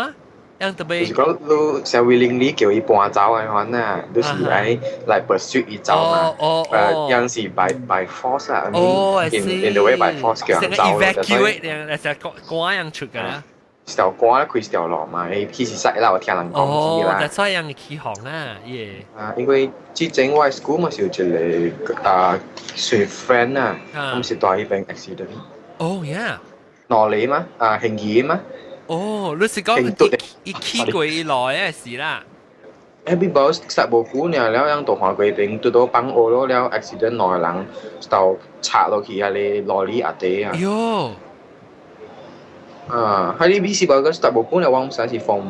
A: 樣特別
I: 就是講你像 willingly 叫伊搬走的款啊，你是愛來 persuade 伊走嘛。樣是 by force 啊，in the way by force 叫人走。
A: evacuate 樣，成個趕樣出㗎啦。
I: 一條趕開一條路嘛，伊其實識啦，我聽人講起啦。
A: 哦，所以樣起航啊，耶。
I: 啊，因為之前我 school 嘛是有一個啊算 friend 啊，咁是蹛彼邊 accident。
A: 哦，yeah。
I: 哪裡嘛？啊，興義嘛。
A: 哦，你是講伊起過伊來的是啦？
I: 誒，比無實無久爾，了樣就看過邊拄到放學咯，了 accident 兩個人就插落去彼个羅里下底啊。
A: 喲。
I: 啊，彼個 BC 無個實無久爾，我毋知是 form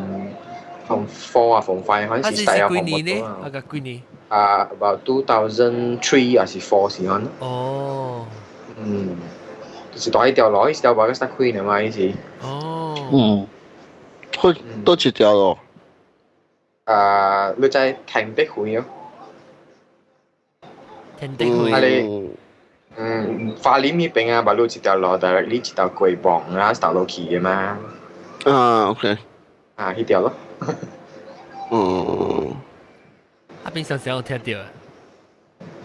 I: four 啊，form five，還是大啊
A: 幾年呢？啊個幾年？
I: 啊，about 2003 還是 four 時陣。
A: 哦。
I: 嗯。就是蹛彼條路，彼條路個實開呢嘛，伊是。
A: 哦。
M: 去佗一條路？
I: 啊，你知田碧會哦。
A: 田碧會。
I: 啊你，花蓮彼邊啊，馬路一條路，directly 一條過磅啊，一條落去的嘛。
M: 啊，OK。
I: 啊，彼條咯。
A: 啊，平常時有聽著。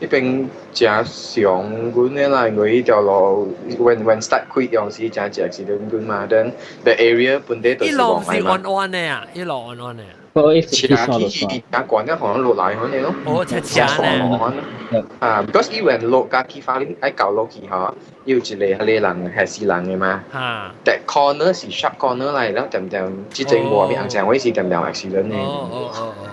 I: 彼邊誠常阮的啦，因為彼條路 when start 開用時誠濟 accident 阮嘛，then the area 本地都
A: 是
I: 路
A: 是彎彎的啊，一路彎彎的。
N: 哦，
I: 斜起起誠懸啊，可能落來款的咯。
A: 哦，斜斜呢。
I: 啊，because 伊 when 落加起花蓮愛到落去吼，有一個彼个人係死人的嘛。That corner 是 sharp corner 來，了恬恬之前無啥物紅線位是恬恬 accident 的。
A: 哦哦哦哦。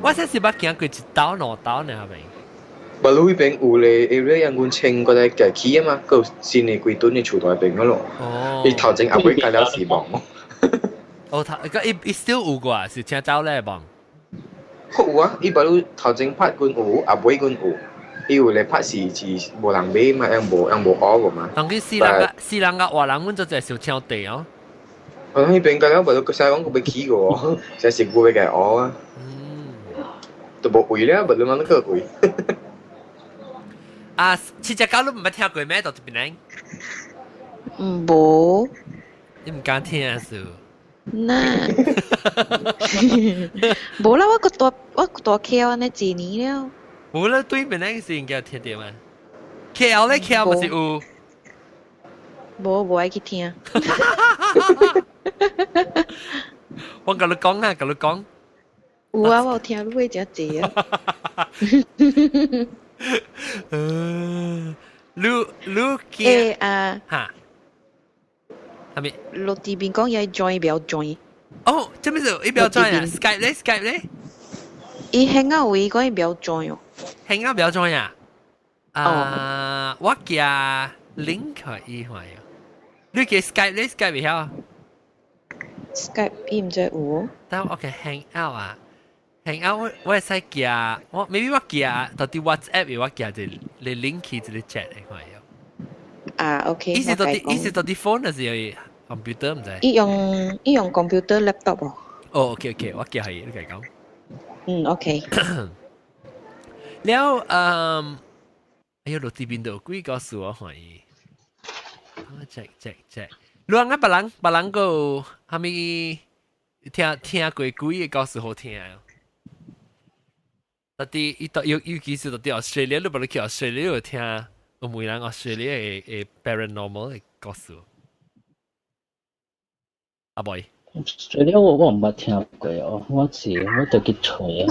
A: 我這是捌行過一道兩道呢，係咪？
I: 馬路彼邊有咧 area 樣阮清過來改起啊嘛，閣有新的幾棟的厝蹛彼邊個咯。伊頭前後尾改了是望。
A: 哦，頭個伊伊 still 有過，是請走咧望。
I: 閣有啊，伊馬路頭前拍阮有，後尾阮有。伊有咧拍是是無人買嘛，樣無樣無學過嘛。
A: 當佢死人個死人個活人，阮就係小搶地哦。
I: 我彼邊改了，馬路閣使講閣欲起過，才是閣欲共學啊。都無位了，無你問個位。
A: 啊，七隻狗你毋捌聽過咩？到這邊嚟？
E: 無。
A: 你毋敢聽啊？是？
E: 那，無啦，我個大 KL 按呢幾年了。
A: 無啦，對面那個是應該聽到嘛？KL 咧，KL 毋是有？
E: 無，無愛去聽。
A: 我共你講啊，共你講。
E: 有啊，我有聽你會誠濟啊。
A: 你
E: 欸啊。
A: 哈？係咪？
E: 落地邊講伊 join 不要 join。
A: 哦，這咩事？伊不要 join 啊？Skype 咧，Skype 咧？
E: 伊 Hangout 位講伊不要 join 哦。
A: Hangout 不要 join 啊？啊，我寄 link 予伊看啊。你寄 Skype 咧？Skype 袂曉
E: ？Skype 伊毋知有哦。
A: 但 OK Hangout 啊，Hangout 我會使寄，我 maybe 我寄到佇 WhatsApp 我寄一個 link 去一個 chat 的看下。
E: 啊，OK。
A: 伊是到佇 phone 還是 computer 毋知？
E: 伊用 computer laptop 哦。
A: 哦，OK OK，我寄予伊，你共伊講。
E: 嗯，OK。
A: 了，嗯，哎喲，落這邊度幾個數我看伊。check check check。你講啊，別人閣有啥物聽過鬼的故事好聽？到底伊到尤其是到佇 Australia，你無你去 Australia 有聽有問人 Australia 的 paranormal 的故事？阿boy。
N: Australia 我毋捌聽過哦，我是我就去揣啊。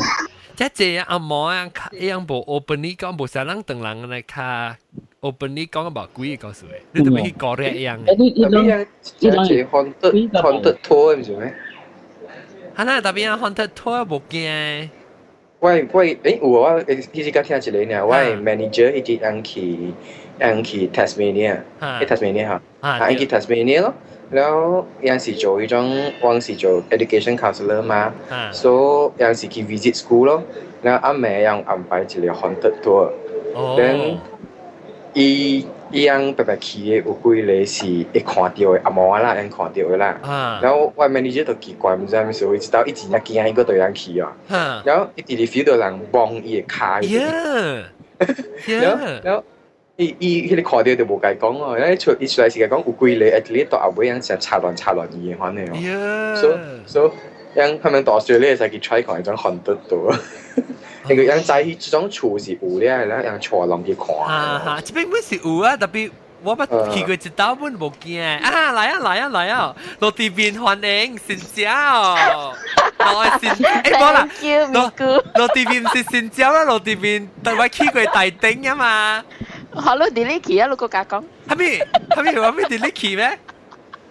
A: 這濟阿毛啊，伊樣無 openly 講，無啥人當人來較 openly 講無鬼的故事的，你特別去國內一樣。
N: 你你
K: 你這這 haunted tour 毋是咩？
A: 哈那特別啊，haunted tour 無驚。
K: 我有我其實敢聽一個爾，我 manager 伊直翁去 Tasmania，去 Tasmania 哈，啊伊去 Tasmania 咯，然後伊是做彼種，我是做 education counselor 嘛，所以伊是去 visit school 咯，然後暗暝伊安排一個 haunted tour，then 伊翁白白去的有幾個是會看著的阿嬷啦，𪜶看著的啦。然後我 manager 就奇怪，毋知啥物事，伊一道伊真正驚，伊閣綴人去啊。然後伊直直 feel 到人摸伊的跤。然後伊彼個看著就無共伊講哦，然後伊出來是講有幾個 actually 到後尾樣成插亂插亂伊的款的哦。所以樣他們到時你會使去 try 看彼種 haunted tour。因為𪜶知彼種厝是有咧，然後𪜶帶人去看。
A: 哈哈，這邊本是有啊，特別我捌去過一道本無驚。啊，來啊來啊來啊！落地邊歡迎新椒，落新欸無啦，落地邊是新椒啦，落地邊但我去過大頂啊嘛。
O: 好，你 delete 去啊，你閣共講。
A: 啥物啥物我欲 delete 去咩？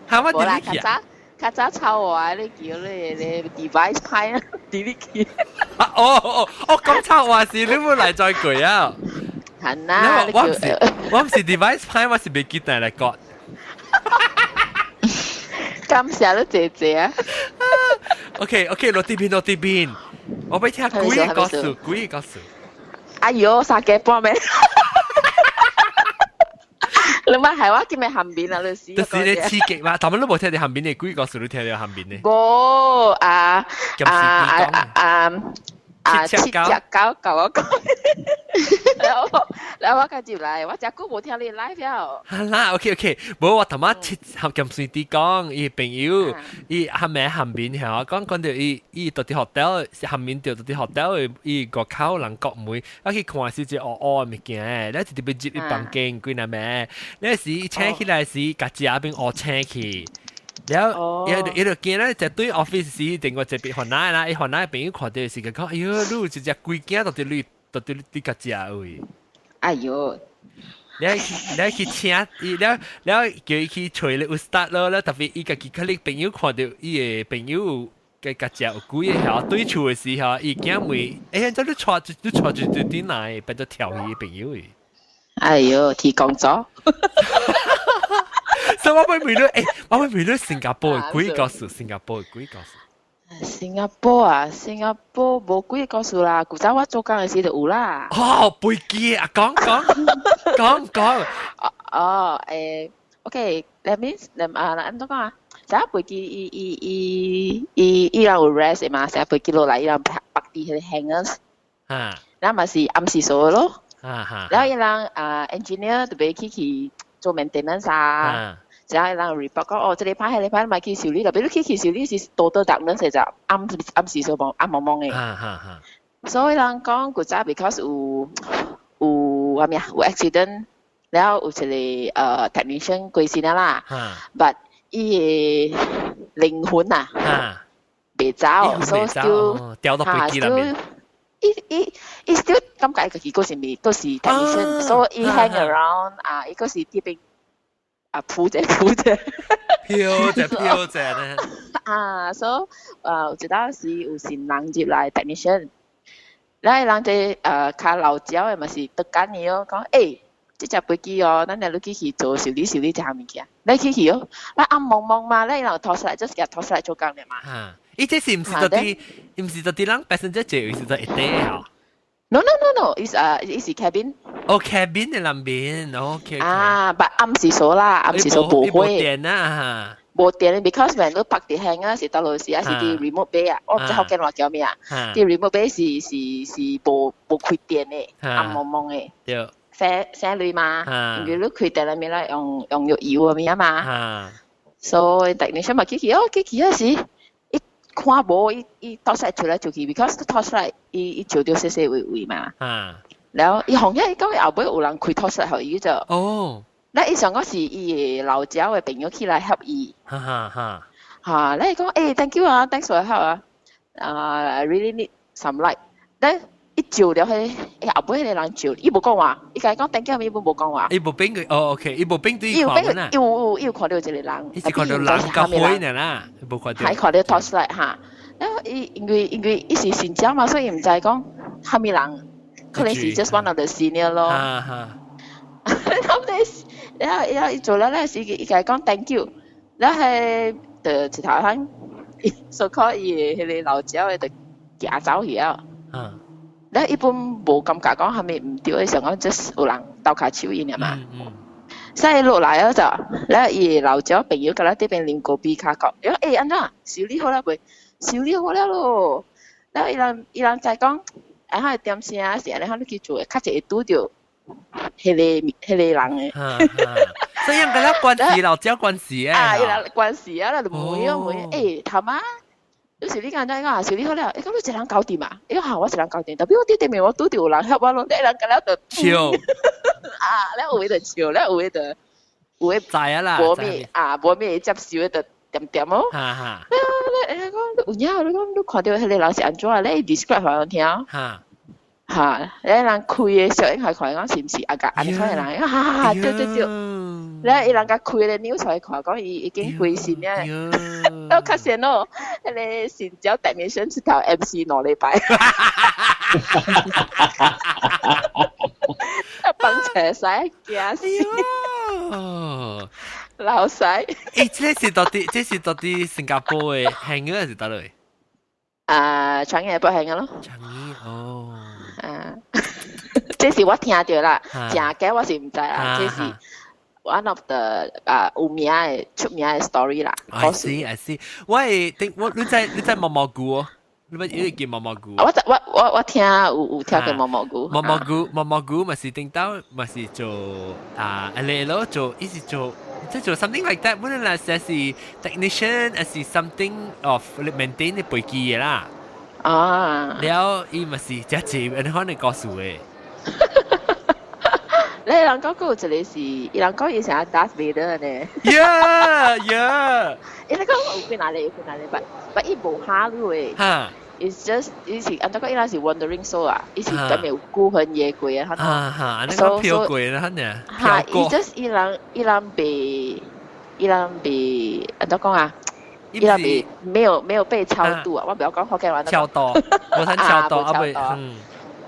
A: 嚇我 delete 去啊？
O: 較早抄話，你叫你 device 歹啊，delete 去。
A: 啊哦哦哦，講抄話是你冇來再過啊？
O: 係啦，
A: 我毋是 device 歹，我是袂記得來講。
O: 感謝你姐姐啊。
A: OK OK，落這邊落這邊，我欲聽鬼的故事，鬼的故事。
O: 哎喲，三更半暝。你咪係我今日下面啊，你死。
A: 就是你刺激嘛，但係你無聽著下面的鬼故事，你聽著下面的。
O: 無啊啊啊啊啊！七隻狗共我講，然後我較入來，我誠久無聽你 live 了。
A: 好啦，OK OK，無我頭仔七合金隨啲講，伊朋友伊下面下面嚇，講到伊到佇 hotel 下面著到佇 hotel 伊外口人國門，啊去看是一個烏烏的物件，你直直欲入伊房間幾若暝，那時伊醒起來時，共食變烏青去。了，伊就驚咧，就對 office 時，另外一邊番仔啦，伊番仔朋友看著時，就講：哎喲，你有一隻鬼囝到佇你共食位。
O: 哎喲！
A: 你去請伊，了了叫伊去揣咧 ustaz 咯，了特別伊家己可能朋友看著伊的朋友嘅共食有鬼的遐對厝的時候，伊驚問：欸，這你帶一對轉來，變做調戲伊朋友的。
O: 哎喲，天公咗。
A: 所以我欲問你，欸，我欲問你新加坡的鬼故事，新加坡的鬼故事。
O: 新加坡啊，新加坡無鬼故事啦，古早我做工的時就有啦。
A: 哦，飛機啊，講講講講。
O: 哦，欸，OK，that means，啊，按怎講啊？成日飛機伊人有 rest 的嘛，成日飛機落來，伊人泊佇彼個 hangars。然後嘛是暗時鎖咯。然後伊人啊 engineer 特別去做 maintenance 啊。然後伊人 report 講哦，這個歹，彼個歹，莫去修理，特別你去修理是 total darkness 就暗暗時數蒙暗蒙蒙的。所以人講古早 because 有啥物啊，有 accident，然後有一個technician 過身啦，but 伊的靈魂啊未走，所以 still
A: 掉到飛機內面。
O: 伊 still 感覺家己閣是咪閣是 technician，所以伊 hang around 啊，伊閣是這邊啊撲者撲者，
A: 飄者飄者呢。
O: 啊，所以有一當時有新人入來 technician，然後人這較老招的嘛是得緊的哦，講這隻飛機哦，咱若你去做修理修理這項物件，你去哦，咱暗濛濛嘛，你人拖出來就是拖出來做工的嘛。
A: 啊，伊這是毋是到底，毋是到底人 passenger 坐，是在一底啊
O: ？No，伊是 cabin。
A: 哦，cabin 的內面，OK。
O: 啊，但暗時鎖啦，暗時鎖無火。
A: 電啊。
O: 無電，because when 你拍佇 hangar 是倒落時啊，是佇 remote bay 啊，我毋知福建話叫咩啊，佇 remote bay 是無開電的，暗濛濛的。省省鐳嘛，因為你開電裡面來用藥油啊物啊嘛，所以 technician 嘛去去哦，去去嗰時，伊看無伊 torchlight 出來就去，because torchlight 伊照到細細微微嘛。然後伊紅一講後尾有人開 torchlight 予伊就。咧伊上個是伊的老家的朋友起來 help 伊。
A: 哈哈哈。
O: 嚇！咧伊講thank you 啊，thanks for help 啊，啊，I really need some light。咧伊照了彼，後尾彼個人照，伊無講話，伊共伊講 thank you，伊本無講話。
A: 伊無變佢，哦，OK，伊無變對
O: 伊有變，伊有伊有看到一個人，
A: 伊是看到人較灰呢啦，無看到。
O: 係看到 torchlight 嚇，然後伊因為伊是新椒嘛，所以伊毋知講啥物人，可能是 just one of the senior 咯。
A: 哈哈。
O: 後尾，然後伊做了咧時，伊共伊講 thank you，然後就一頭漢，so call 伊的彼個老鳥的就行走去啊。咧伊本無感覺講啥物毋對，想講 just 有人鬥跤手伊爾嘛。所以落來啊就，咧伊老鳥朋友佮咱這邊啉咖啡卡講，伊講按怎修理好了未？修理好了咯。了伊人在講，啊哈點聲是按呢，你去做，較濟會拄著彼個人的。
A: 所以人佮咱關係老鳥關係
O: 啊，伊人關係啊，咱就問哦問，頭媽。有時你講怎講修理好了，伊講你一人搞掂啊？伊講嚇我一人搞掂，特別我佇對面我拄著有人協我咯，你人佮了就
A: 笑
O: 啊，了有的就笑，了有的就有的
A: 知啊啦，
O: 無咩啊，無咩接受的就恬恬哦。
A: 哈哈。
O: 你講有影，你講你看著彼個人是按怎？你 describe 予我聽。
A: 哈。
O: 哈，你人開的小影還看講是毋是啊？共按呢款的人，哈哈，對對對。咧伊人共開咧扭出來看，講伊已經歸心了。我較先咯，彼個新椒 technician 出頭 MC 2禮拜。放車使驚死。老細。
A: 這是到底新加坡的 hangar 還是佗落？
O: 啊，樟宜不 hangar 咯。
A: 樟宜哦。
O: 啊，這是我聽著啦，真假我是毋知啦，這是 one of the 啊有名的出名的 story 啦。
A: I see, I see。我會聽我你知毛毛菇哦？你捌有見毛毛菇？
O: 我聽有聽過毛毛菇。
A: 毛毛菇毛毛菇嘛是頂到嘛是做啊，你咯做，伊是做即做 something like that，本來是 technician，還是 something of maintain 的飛機的啦。
O: 啊。
A: 了伊嘛是這濟，按呢款的故事的。
O: 你人講過有一個是，伊人講伊成日 Darth Vader 呢。
A: Yeah。
O: 伊人講有幾哪裡有幾哪裡，but 伊無嚇你的。
A: 哈。
O: It's just 伊是按怎講？伊人是 wandering soul 啊，伊是咁有孤魂野鬼啊。
A: 哈哈，按呢個飄過啦，呢。
O: 哈，伊 just 伊人袂按怎講啊？伊人袂沒有被超度啊！我不要講福建話。
A: 超度，無通超度啊未，嗯。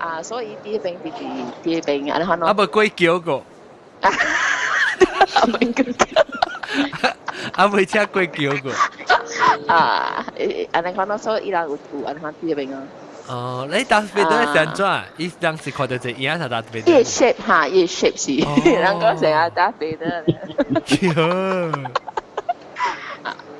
O: 啊，所以佇彼邊佇佇彼邊按呢款咯。
A: 啊，無過橋過。
O: 啊，未過橋。
A: 啊，未請過橋過。
O: 啊，按呢款咯，所以伊人有按呢款佇彼邊啊。
A: 哦，你 Darth Vader 是按怎？伊當時看到一個影是 Darth Vader。
O: 伊 shape 哈，伊 shape 是，人講成日 Darth Vader。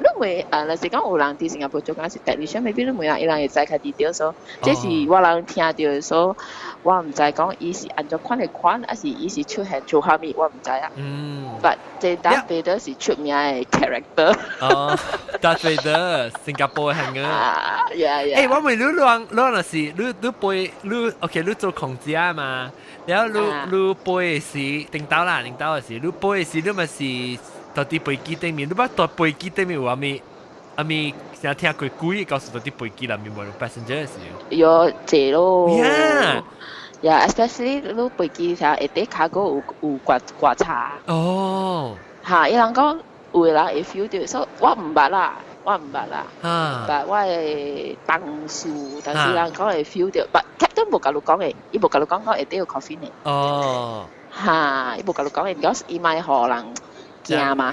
O: 你問問啊，若是講有人佇新加坡做工是 technician，maybe 你問人，伊人會知較 detail 所，這是我人聽著所，我毋知講伊是按怎款的款，還是伊是出現做啥物，我毋知啊。But 這 Darth Vader 是出名的 character。
A: 哦，Darth Vader，新加坡係個。
O: 啊，yeah。
A: 誒，我問你，你你若是你你飛你 OK，你做空姐嘛？然後你你飛的時，頂到啦，頂到的時，你飛的時，你咪是到佇飛機頂面，你捌到飛機頂面有啥物？啥物成聽過鬼告訴到佇飛機內面無 passenger 的時？
O: 有濟咯。
A: Yeah.
O: Yeah, especially 你飛機時會佇 cargo 有有刮刮擦。嚇，伊人講有的人會 feel 到，所以我毋捌啦，我毋捌啦。但我的同事，但是人講會 feel 到，but captain 無共你講的，伊無共你講講下底有 coffin 的。嚇，伊無共你講的，because 伊莫予人驚嘛。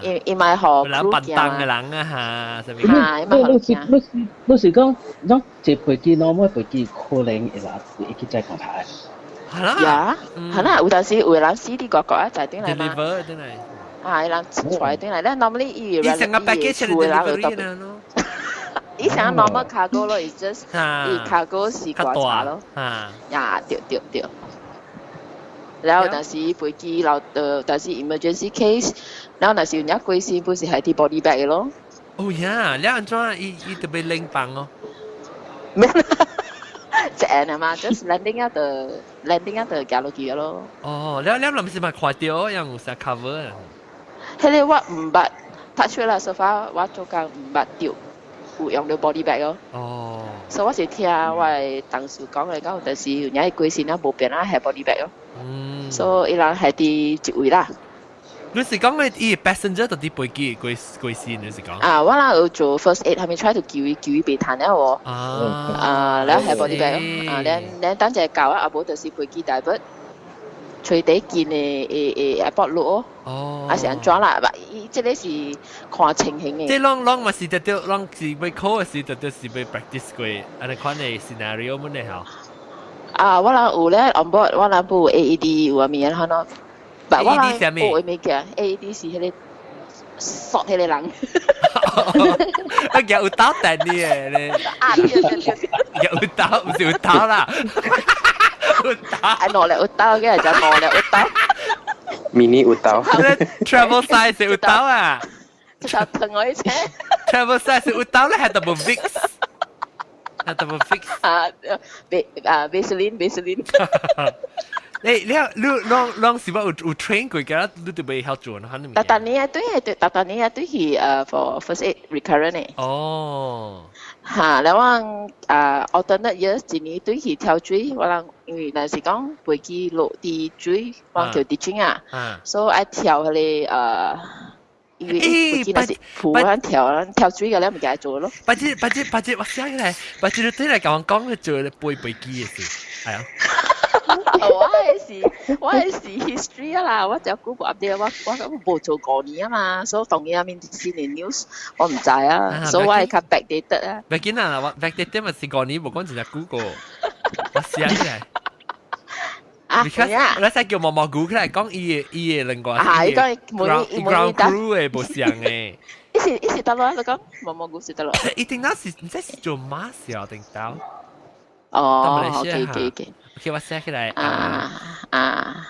O: 伊伊莫予
A: 人笨蛋的人啊嚇，啥物？
O: 嚇，伊莫予人驚。
N: 你是你是講，講坐飛機 normal 飛機可能會啦，會去再觀察。
A: 係啦。
O: 呀，係啦，有陣時有的人死佇外國啊，在轉來嘛。
A: deliver 轉來。
O: 啊，伊人出來轉來，咱 normally 伊
A: 伊成個 package
O: 厝的人會特
A: 別咯。
O: 伊成個 normal cargo 咯，is just 伊 cargo 是刮擦咯。呀，對對對。然後但是飛機留但是 emergency case，然後若是有影過身，不是係佇 body bag 的咯。
A: 哦呀，你按怎伊伊特別冷放哦？
O: 咩？一按啊嘛，just landing 啊就 landing 啊就行落去咯。
A: 哦，你你臨時咪看到，有啥 cover 啊？
O: 彼個我毋捌，touch 啦，so far 我做工毋捌著有用到 body bag 咯。所以我是聽我的同事講的，講有陣時有影過身啊無變啊係 body bag 咯。所以伊人係佇一位啦。
A: 你是講你伊 passenger 到佇飛機過過身，你是講？
O: 啊，我人有做 first aid，係咪 try to 救伊救伊袂彈了喎。啊，然後係 body bag 咯。啊，咱咱等陣教啊，啊無就是飛機 divert。揣佇近的的的 airport 落哦。啊是按怎啦？伊這个是看情形的。
A: 這攏攏嘛是得著，攏是欲考的時，得著是欲 practice 過，按呢款的 scenario 們的吼。
O: 啊，我人有咧 on board，我人有 AED 有啥物啊？可能，但我人學的物件，AED 是彼個殺彼個人。
A: 啊，有刀彈你的咧。
O: 啊，對對對。
A: 有刀，毋是有刀啦。有刀。
O: 啊，攞嚟有刀嘅就攞嚟有刀。
K: mini 有刀。
A: Travel size 有刀啊。
O: 就疼我一車。
A: Travel size 有刀咧，係double Vicks。係 double Vicks。
O: 啊，別啊，Vaseline Vaseline。
A: 你你你攏攏是捌有有 train 過嘅，你就袂曉做呢？
O: 逐逐年啊，對對，逐逐年啊，對去for first aid recurrent 的。嚇，然後我啊 alternate years 一年對去跳水，我人因為若是講飛機落佇水，我叫 ditching 啊，所以愛跳彼個因為飛機若是浮咱跳，跳水個了物件做咯。
A: 把這把這把這，我想起來，把這對來共我講做飛飛機的事，係啊。
O: 我的是 history 啊啦，我就久無 update，我我無做5年啊嘛，所以當然面新的 news 我毋知啊，所以我會較 backdated 啊。
A: 別緊啦，我 backdated 嘛是5年，無講真正久過，我想起來。
O: 啊，
A: 我使叫毛毛菇起來講伊的伊的兩個，
O: 啊，伊講每
A: ground crew 的無像的。
O: 伊是伊是佗落？你講毛毛菇是佗落？
A: 伊頂當是毋知是做馬事定到。
O: 哦，OK OK OK。
A: OK，我寫起來。
O: 啊啊！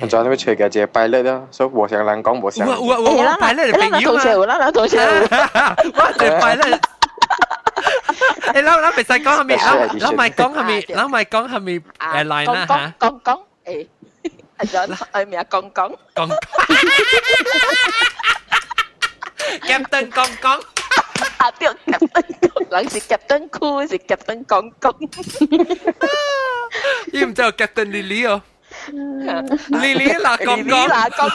K: 我昨天會吹嘅一個 pilot 咯，所以無相人講無相。
A: 有有有，我 pilot 的朋友
O: 嘛。有咱同學，
A: 我一個 pilot。誒，咱咱袂使講啥物，咱咱莫講啥物，咱莫講啥物 airline 啦嚇。
O: 講講誒，阿john 愛名講講。
A: 講講。Captain 講講。
O: 啊對，Captain 人是 Captain Cool，是 Captain 講講。
A: 伊毋知有 Captain Lily 哦。Lily 啦講講。
O: 啦講講。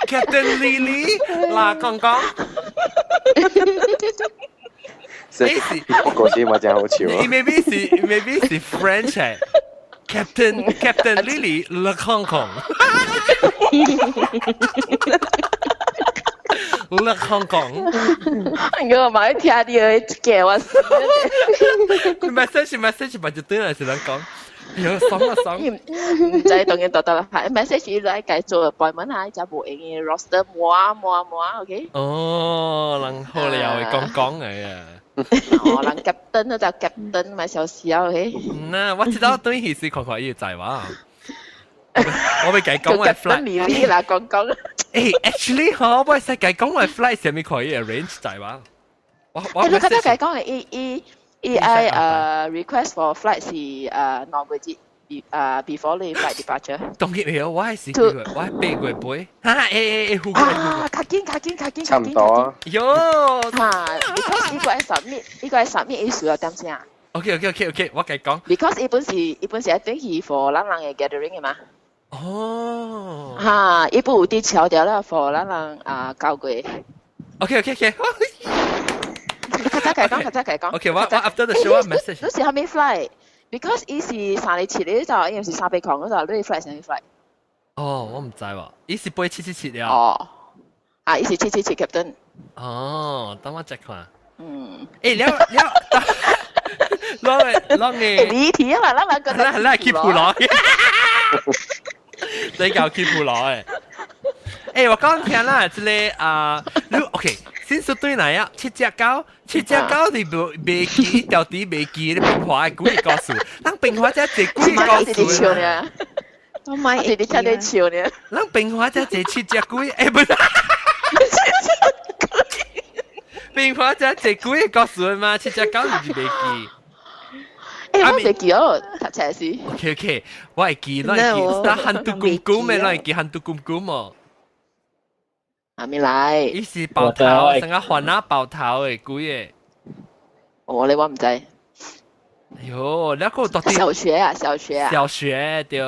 A: Captain Lily 啦講講。
K: 是，嗰時嘛真好笑。
A: 伊 maybe 是 maybe 是 French 誒。Captain Lily le 康康。樂香港。
O: 我嘛聽你的叫我死。
A: message message 咪就對嚟是人講，哎呦，爽啊爽！
O: 唔知當然得得啦，message 伊來該做 appointment 啊，就無閒的 roster 摸摸摸，OK？
A: 哦，人好了會講講嚟啊！
O: 哦，人 captain 就 captain 咪小小，OK？
A: 嗱，我知道對起時看看伊在話。我未計講我 flight。
O: 你啦，講講。
A: 誒，actually 嗬，我使計講我 flight 上面可以 arrange 在話。我
O: 你較早計講嘅，伊伊伊愛request for flight 是2個月 before 你 flight departure。
A: 當然未有，我係4個月，我係8個月背。哈哈，誒誒誒，
O: 啊，較緊較緊較緊。
K: 差唔多。
A: 喲。
O: 嚇，because 伊個愛 submit，伊個愛 submit，伊需要點聲。
A: OK，我計講。
O: Because 伊本是愛轉去 for 咱人嘅 gathering 嘅嘛。
A: 哦。
O: 嚇，伊本有啲超掉啦，for 咱人啊9月。
A: OK。
O: 較早計講，較早計講。
A: OK，我 after the show message。
O: 你是蝦米 flight？Because 伊是37日就，伊毋是300空嗰就，你 flight 啥物 flight？
A: 哦，我毋知喎，伊是飛777了。
O: 哦，啊，伊是777 captain。
A: 哦，等我再看。
O: 嗯。
A: 欸，了了，攞嘅攞嘅。
O: 離題啊嘛，咱兩個。
A: 咱咱去普羅。你搞去普羅誒？欸，我講聽啦，這個啊，你 OK。先說對來啊，七隻狗，七隻狗你未記，條底未記，你平華的幾個故事，咱平華才這幾個故事。
E: 我買
O: 是你聽你笑呢？
A: 咱平華才這七隻鬼，欸不是，平華才這幾個故事嘛，七隻狗你是未記。
O: 欸，我未記哦，讀冊時。
A: OK，我會記，我會記，但hantu 公公咩？我會記hantu 公公哦。
O: 阿咪來？
A: 伊是爆頭，成個環啊爆頭的鬼個。
O: 哦，你我毋知。
A: 哎喲，那個到底
O: 小學啊，小學啊。
A: 小學對。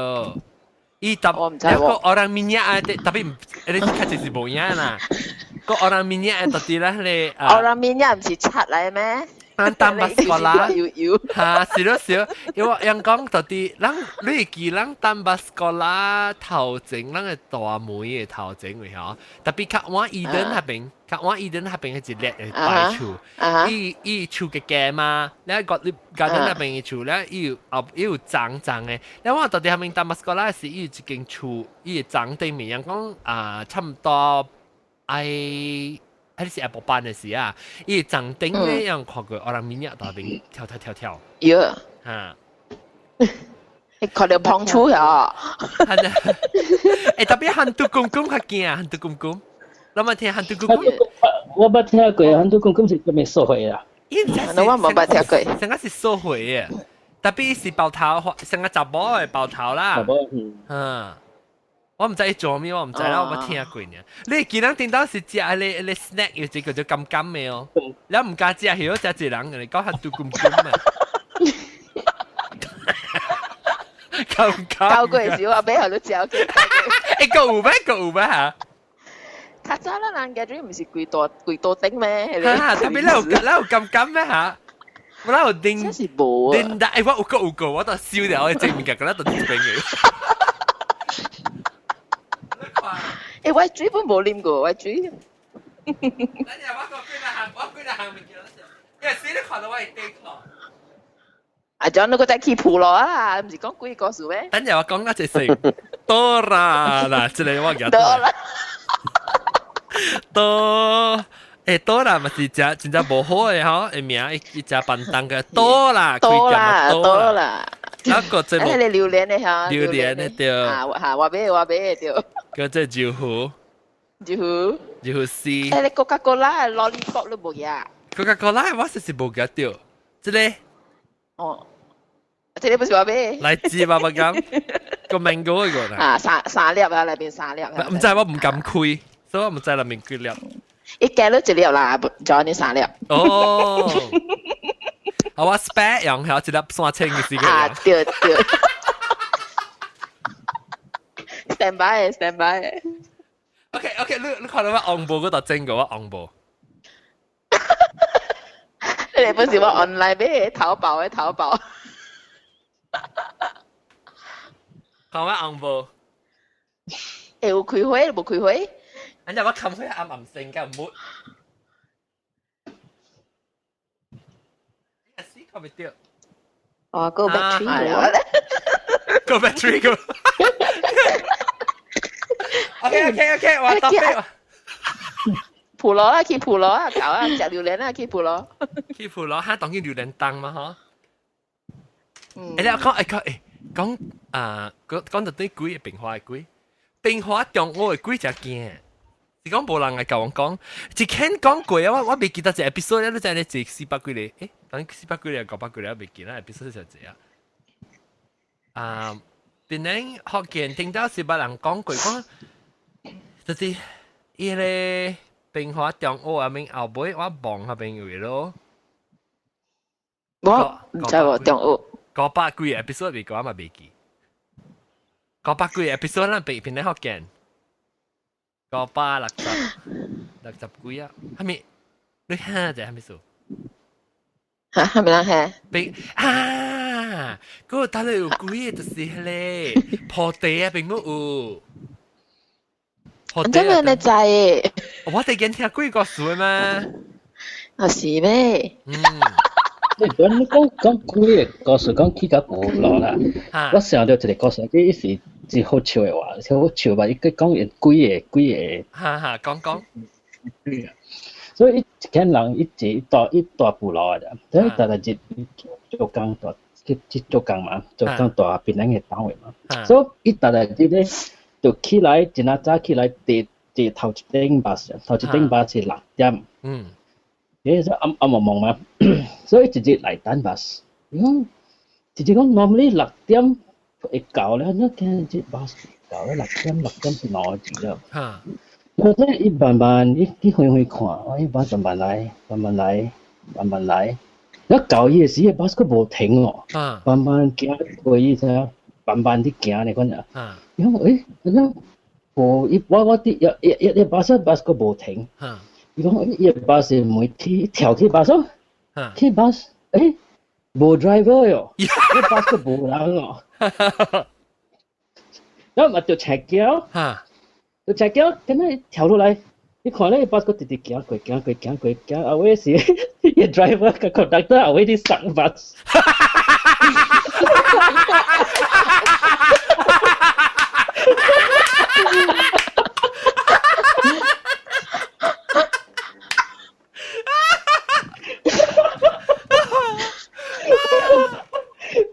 A: 伊特
O: 我毋知
A: 那個 orang minyak 啊，特別你較濟是無影啦。個 orang minyak 到底咧，迄個
O: orang minyak 毋是漆來咩？
A: 咱 Taman Sekolah，哈，是咯是咯，因為人講到底，咱你會記咱 Taman Sekolah 頭前，咱個大門的頭前位吼，特別較往伊頓那邊，較往伊頓那邊係一列的白樹，伊伊樹嘅嘅嘛，你個你家陣那邊的樹咧，伊有後伊有長長的，你我到底下面 Taman Sekolah 是伊有一間樹，伊的長頂面，人講啊，差唔多愛。啊！你是下晡班的時啊，伊長頂咧，樣看過，orang minyak 大邊跳跳跳跳。
O: 喲。
A: 嚇！
O: 你看到碰觸呀？
A: 欸，特別hantu 公公較驚，hantu 公公，你冇聽hantu 公公？
N: 我捌聽過，hantu 公公是啥物社會啊？
O: 我無捌聽過。
A: 成個是社會嘅，特別是爆頭，成個查某的爆頭啦。
N: 查某，
A: 嗯。我毋知伊做咩，我毋知啦，我捌聽過呢。你見人頂到是食你你 snack 有一個叫甘甘的哦，你毋敢食，係食一人，你講hantu 公公嘛。甘甘。
O: 教過時我買予你食。
A: 欸，個有咩？個有咩嚇？
O: 較早咱人家陣毋是規大規大頂咩？
A: 嚇！特別你有甘甘咩嚇？我有叮。
O: 真是無啊！
A: 叮欸，我有個有個，我都燒掉，我證物件，嗰度一邊嘅。
O: 欸，我水本無啉過，我水。
A: 等下我講幾多項，我幾多項物件，因為死你看到我會頂錯。
O: 阿 John，你閣再去普羅啊？毋是講幾個故事咩？
A: 等下我講那隻先，多啦嗱，這個我記得。
O: 多啦。
A: 多，欸多啦，嘛是食真正無好的吼，的名伊伊食便當嘅多啦，
O: 多啦，多啦。
A: 啊個這
O: 個榴蓮的嚇，
A: 榴蓮的對。
O: 啊，嚇，我買我買對。
A: 個這酒壺。
O: 酒壺。
A: 酒壺絲。
O: 欸，你 Coca-Cola lollipop 你無呀
A: ？Coca-Cola 我實是無記得，這個。
O: 哦，這個不是我買。
A: 來自爸爸咁，個 mango 嗰個。
O: 啊，三粒啊，內邊三粒。
A: 毋知我毋敢開，所以我毋知內面幾粒。
O: 一加咗一粒啦，就你三粒。
A: 哦。我 spare 用係一粒3000嘅時間。
O: 啊，對對。Stand by, stand by。
A: OK，你看到我紅布嗰度整過我紅布。
O: 你本是我 online 買淘寶的淘寶。
A: 看我紅布。
O: 欸，有開會無開會？
A: 你我冚開暗暗聲嘅唔好。死冚唔掉。
E: 哦，個 battery 咗。
A: 個 battery 個。OK OK OK，我答非。
O: 普羅啊，去普羅啊，搞啊，食榴蓮啊，去普羅。
A: 去普羅，哈，當然榴蓮檔嘛，嗬。嗯。欸，你講，欸講，欸講啊，講講到對鬼變化的鬼，變化中我的鬼真驚。是講無人來共我講，一肯講過啊，我未記得一 episode，你知你一四百幾個，欸，等四百幾個、500幾個，我未記得 episode 是這啊。啊，變成福建聽到是捌人講過，講就是伊個變化中學阿面後尾我望下邊位咯。
O: 我毋知喎，中學。
A: 500幾個 episode 未講嘛未記。500幾個 episode 咱變變咧福建。560幾啊？係咪？你嚇者係咪數？
O: 嚇係咪人嚇？
A: 變啊！嗰個打你有鬼就是迄個破地啊，並冇有。
O: 破地啊！你知？
A: 我哋見聽鬼故事嘛？
O: 啊是咩？
A: 嗯。
N: 你講講講鬼個故事，講起較無路啦。我想到一個故事，這是是好笑的話，好笑吧？伊講鬼個鬼個。
A: 哈哈，講講。
N: 所以一間人一一大一大部落的，等於大家一做工大去去做工嘛，做工大檳榔的單位嘛。所以伊逐日日咧就起來，真啊早起來，坐坐頭一頂巴士，頭一頂巴士6點。嗯。誒，所以暗暗濛濛嘛，所以一日來等巴士。伊講，一日講 normally 6點會到咧，你今日巴士到咧6點，6點是兩個字了。我這伊慢慢，伊去遠遠看，伊慢慢來，慢慢來，慢慢來。一到伊的時，巴士閣無停哦，慢慢行過伊知影，慢慢佇行呢款啊。伊講，欸，按怎無伊我我佇一一一巴士巴士閣無停。伊講伊巴士每去跳去巴士，去巴士，欸，無 driver 喲，伊巴士閣無人哦。然後嘛就赤腳。就赤腳，咁樣跳落來，你看咧，巴士閣直直行過，行過，行過，行，後尾是伊 driver 佮 conductor 後尾佇上巴士。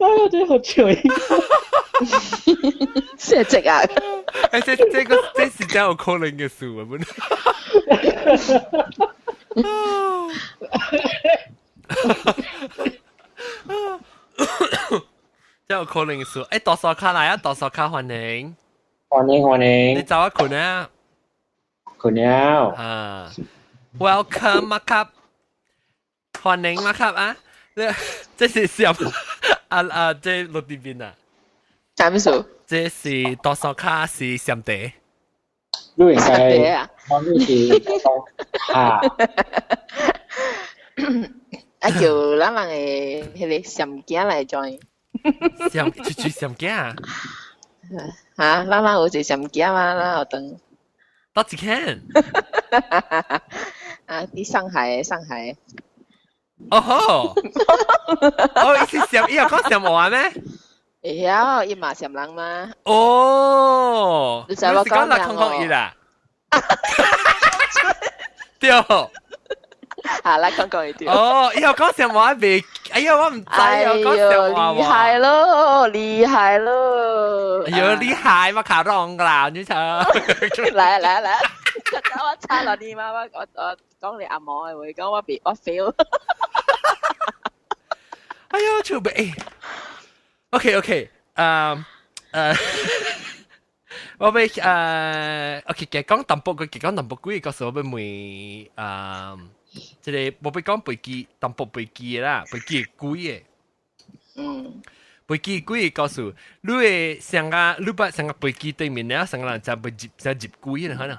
N: 哎呀，真好笑！
O: 謝謝啊！
A: 欸，這這個這是真有可能嘅事啊！本。真有可能嘅事。欸，大嫂卡來啊！大嫂卡歡迎。
K: 歡迎歡迎。
A: 你走啊睏啊？
K: 睏了。
A: 啊，Welcome 馬卡，歡迎馬卡啊！這是什？啊啊！這落佇邊啊？
O: 啥物事？
A: 這是多少卡是上帝？
K: 你應該，我你是啊。
O: 啊叫咱人的彼個上囝來 join。
A: 上出出上囝啊？
O: 嚇，咱人有一個上囝嘛，咱有當。
A: 多一間？
O: 啊，佇上海的，上海。
A: 哦吼！哦，伊是上，伊有講上話咩？
O: 會曉，伊嘛暹人嘛。
A: 哦，
O: 你知我講
A: 咩60001啦？對。
O: 啊，60001對。
A: 哦，伊有講暹話未？哎呀，我毋知啊，講暹話。
O: 厲害咯，厲害咯。
A: 哎呦，厲害嘛，卡啷啦，你睇。
O: 來來來，我差落你嘛，我我我講你阿毛的話，講我別我 fail。
A: 哎呦，笑死！OK OK，我欲OK，其講淡薄個，其講淡薄幾個故事，我欲問這個我欲講飛機，淡薄飛機啦，飛機鬼的。嗯。飛機鬼的故事，你會上個，你捌上個飛機對面咧，上個人就被入就入鬼了，可能？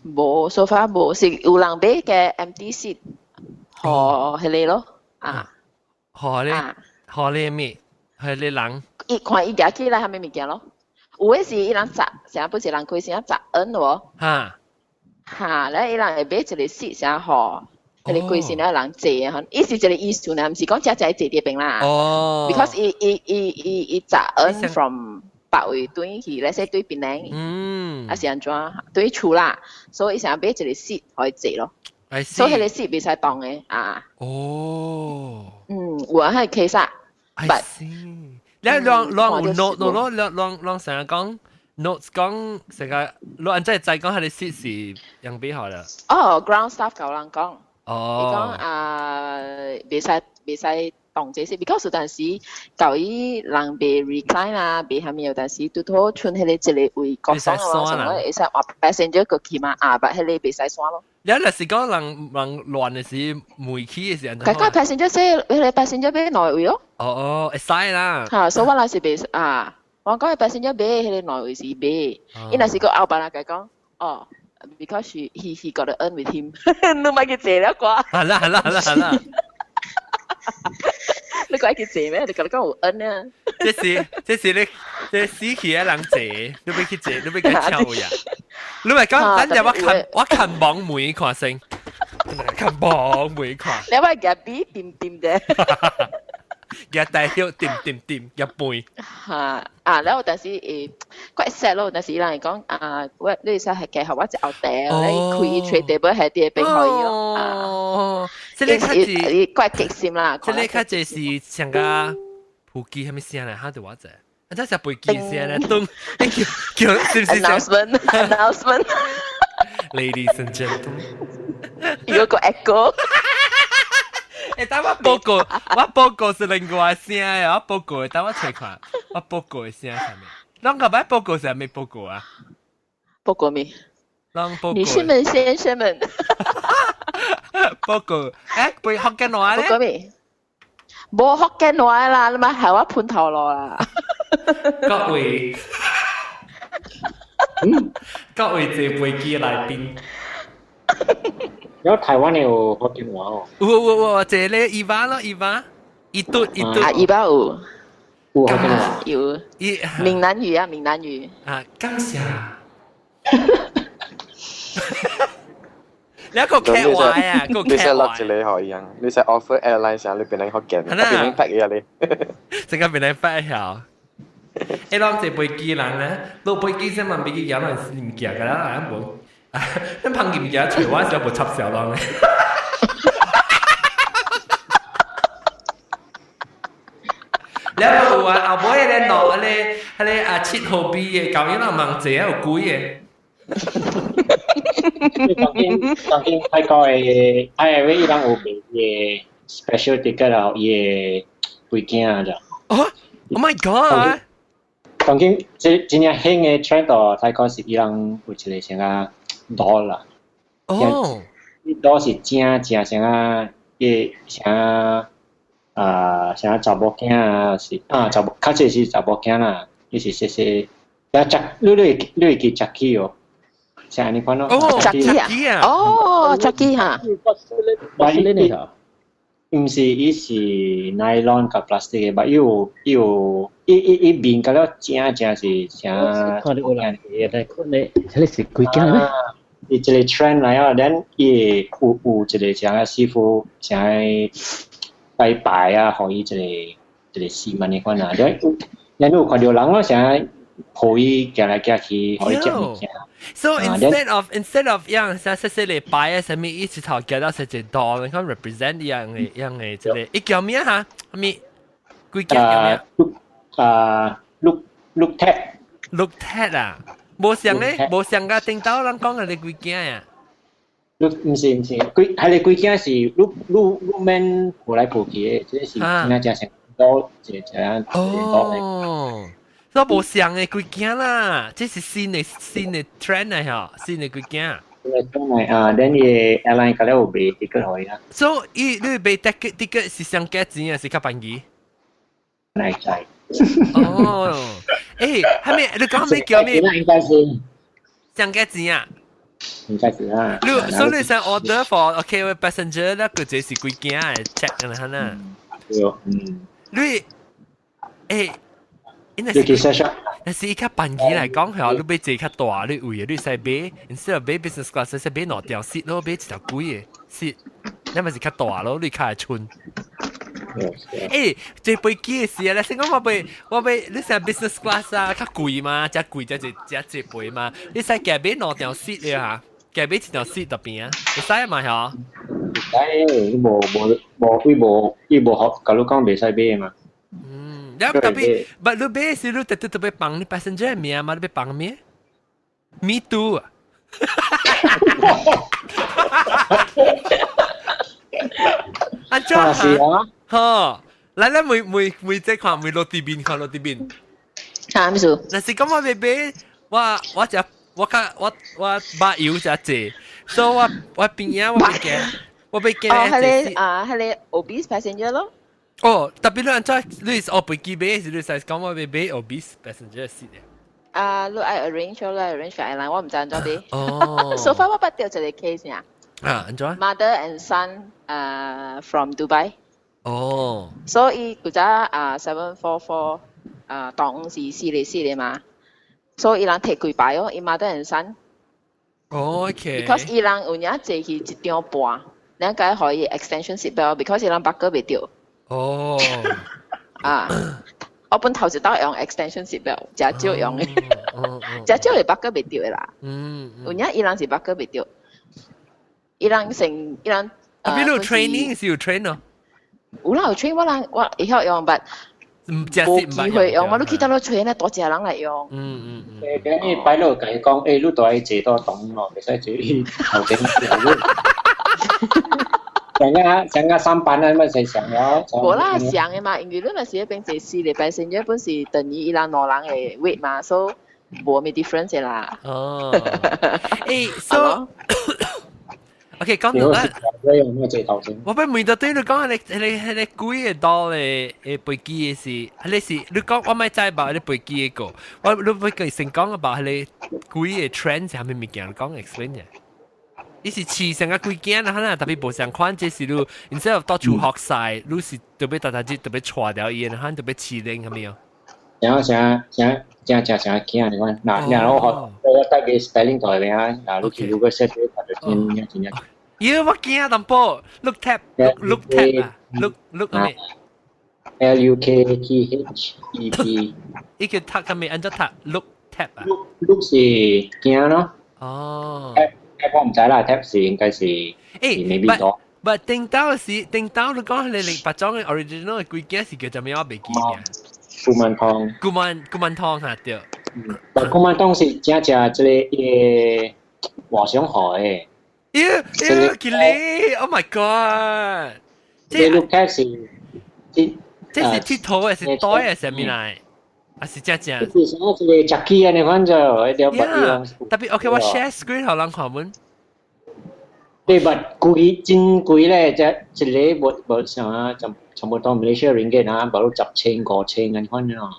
O: 無，so far 無，是有人買個 empty seat，予彼個咯，啊。
A: 予咧，予咧咩？係你人，
O: 伊看伊行起來啥物物件咯？有的是伊人紮，成日不是人開先紮恩喎。
A: 嚇！
O: 嚇，咧伊人會買一個 seat 啥予，彼個規身咧人坐啊，伊是一個意思呢，毋是講只只坐佇邊啦。
A: 哦。
O: Because 伊伊伊伊伊紮恩 from 別位轉去，咧說對檳城。啊是按怎？對厝啦，所以伊成日買一個 seat 予伊坐咯。所以彼個 seat 袂使動的啊。
A: 哦。
O: 嗯，有啊，彼個 case 啊。
A: I see。你讓讓有 note 咯，讓讓讓成日講 notes 講成個，你按真係再講彼個 seat 是用比好啦。
O: 哦，ground staff 共人講。
A: 哦。
O: 伊講啊，袂使袂使動這些，because 有陣時舊伊人袂 recline 啊，袂蝦米有陣時拄好剩彼個一個位國爽咯，所以會使換 passenger 過去嘛，啊，但彼個袂使徙咯。
A: 你若是講人人亂的時，煤氣的時陣。
O: 大家 passenger 說，彼個 passenger 買兩位咯。
A: 哦哦，會使啦。
O: 嚇，所以我若是袂啊，我講 passenger 買彼個兩位是買，伊若是閣後擺來共講，哦。Because he got the urn with him，你莫去坐了啩？
A: 係啦係啦係啦係啦。
O: 你怪去坐咩？你共你講有 urn 啊？
A: 這是這是你這死去的人坐，你欲去坐，你欲去搶呀？你咪講，等陣我看我看網媒看先，看網媒看。
O: 你咪夾筆掂掂的。
A: 夾大曉掂掂掂入背。
O: 嚇啊！然後但是會怪 sad 咯，但是人會講啊，我你使係結合我一後地，你開 tray table 係佇邊可以咯。
A: 哦，這個較濟
O: 怪激心啦。
A: 這個較濟是像個普及啥物聲咧？哈，就我知。啊，這是飛機聲咧，咚！叫叫是唔是
O: ？Announcement announcement。
A: Ladies and gentlemen。
O: 有個 echo。
A: 欸，等我報告，我報告是另外聲的，我報告，等我揣看，我報告的聲啥物？攏個擺報告是啥物報告啊？
O: 報告咩？
A: 攏報告。
O: 女士們、先生們。
A: 報告，欸，背福建話咧？
O: 報告咩？無福建話啦，你咪害我噴頭路啦。
A: 各位，各位坐飛機來賓。
P: 有台灣有福建話哦。
A: 有有有，坐咧伊巴咯，伊巴，伊嘟伊嘟。
O: 啊，伊巴有。
P: 有福建話。
O: 有。
A: 伊
O: 閩南語啊，閩南語。
A: 啊，感謝。你一個劇話啊，個
K: 你使落一個可以啊，你使 offer airline 時，你變嚟福建，變嚟發嘅你。
A: 這個變嚟發曉。欸，攏坐飛機人咧，落飛機先嘛，飛機有人物件㗎啦，無。咱芳物件揣我時無插小人咧。了有啊，後尾咧落彼個彼個啊七號 B 的，舊年人問坐有幾個？
P: 當今當今泰國的泰國伊人有賣伊個 special ticket 啊，伊個飛機啊就。
A: 哦，Oh my God！
P: 當今這真正興的 trend 哦，泰國是伊人有一個啥個 doll 啦。
A: 哦。
P: 伊 doll 是正正啥個，伊啥啊啥查某囝啊是啊查某，較濟是查某囝啦，伊是細細，啊食你你你會記 Chucky 哦？是按呢款咯。
A: 哦
O: ，Chucky 啊！哦，Chucky 哈。
P: 毋是，伊是 nylon 佮 plastic 的，但伊有伊有伊伊伊面甲了正正是啥？
N: 看你有人會來看你，這個是幾件咩？
P: 伊一個 trend 來啊，咱伊會有有一個啥個師傅啥拜拜啊，予伊一個一個死按呢款啊，咱咱有看著人咯，啥予伊行來行去，予伊食物件。
A: So instead of 樣像細細禮拜啊，啥物一直頭行到實際多，你看 represent 樣的樣的這個，伊叫咩哈？咩？幾件叫咩？
P: 啊，Look Look Tat
A: Look Tat 啊，無像咧，無像甲頂頭人講的你幾件啊？
P: 你毋是毋是，幾彼个幾件是你你你免抱來抱去的，這個是真正成多一個一個
A: 哦。所以無像的幾件啦，這是新的新的 trend 來吼，新的幾件。
P: 新的 trend 來啊，咱伊 airline 甲了有賣 ticket 予伊啦。
A: 所以伊你賣 ticket ticket 是上價錢還是較便宜？
P: 哪知？
A: 哦，欸，還沒你講咩叫咩？
P: 應該是
A: 上價錢啊？
P: 應該是啊。
A: 你所以你想 order for OK passenger 那個這是幾件的 check 啦，哈呐。
P: 對，嗯。
A: 你，欸。
P: 你去 search
A: 但是伊較便宜來講，係你買坐較大，你位你使買，instead of 買 business class，使買兩條 seat 咯，買一條貴的 seat，你咪是較大咯，你較會春。坐飛機的時啊，你先講我買，你成 business class 啊，較貴嘛，遮貴遮濟遮濟倍嘛，你使夾買兩條 seat 的嚇，夾買一條 seat 特邊啊，會使嘛嚇？
P: 會使，無無無，伊無伊無學，甲你講袂使買嘛。
A: 嗯，了特別，但你買時你特特特別放你 passenger 名嘛，你欲放咩？Me too 啊！按怎
P: 是啊？
A: 呵，來來，每每每隻看，每落地面看落地面。
O: 嚇咩事？
A: 若是講我欲買，我我食我較我我肉油誠濟，所以我我邊仔我欲加，我欲加。
O: 哦，彼个啊，彼个 obese passenger 咯。
A: 哦，特別你按怎，你是哦飛機買是你使講我欲買 obese passenger seat 的？
O: 啊，你愛 arrange 咯，arrange 來，我毋知按怎買。
A: 哦。
O: So far 我捌著一個 case 爾。
A: 啊，按怎
O: ？Mother and son 啊，from Dubai。
A: 哦。
O: 所以古早啊，744啊，當是四個四個嘛，所以伊人提幾排哦，伊 mother and son。
A: 哦，OK。
O: Because 伊人有影坐去一張半，兩個予伊 extension seat belt，because 伊人 buckle 袂著。
A: 哦。
O: 啊，我本頭一道用 extension seat belt，誠少用的，誠少會 buckle 袂著的啦。有影伊人是 buckle 袂著，伊人成伊人。
A: 啊，比如 training 是有 train 咯。
O: 有啦，有 train 我人我會曉用，但無機會用嘛。你去佗落 train 咧，大隻人來用。
P: 誒，你擺落共伊講，欸，你都愛坐到當咯，袂使坐頭前。上個上個上班啊，咪是上了。
O: 無啦，上的嘛，因為你若是彼邊坐四個 passenger，本是等於伊人兩人的 weight 嘛，所以無咩 difference 啦。
A: 哦。欸，so OK，講到啦。我欲問到對你講，彼個幾个 doll 的的飛機的是，彼個是你講我欲知吧？彼飛機的個，我你欲佢先講about 彼個幾个 trend 是啥物物件？你講 explain 者。伊是飼成個幾件啦，可能特別無相款，這是你 instead of 到處學曬，你是特別逐逐日特別帶掉伊，可能特別飼練咁樣。
P: 然後啥啥正正啥驚你看，嗱，然後我學我帶個 spelling 台邊啊，嗱，你去如果寫這個就真正真正。
A: 妖，我驚淡薄，look tap look tap 啊，look look 咩
P: ？L U K T H E P。
A: 伊叫讀啥物？按怎讀 look tap 啊
P: ？look 是驚咯。
A: 哦。
P: tap 我毋知啦，tap 是應該是
A: 欸
P: maybe 多。
A: But 頂到是頂到你講你零八種嘅 original 嘅鬼仔是叫做咩？我袂記嘅。
P: 古曼童。
A: 古曼古曼童嚇對。
P: 但古曼童是正正這個伊個和尚學的。
A: 妖妖，吉利！Oh my god！
P: 這個 look 是這
A: 這是鐵頭的，是袋的，啥物來？還是正正？
P: 這是啥？這個 Chucky 啊，你看就一條白樣。
A: 特別 OK，我 share screen 予人看們。
P: 對，但貴真貴咧，這一個無無啥，全全部當 Malaysia ringgit 啊，無10千5千按款啊。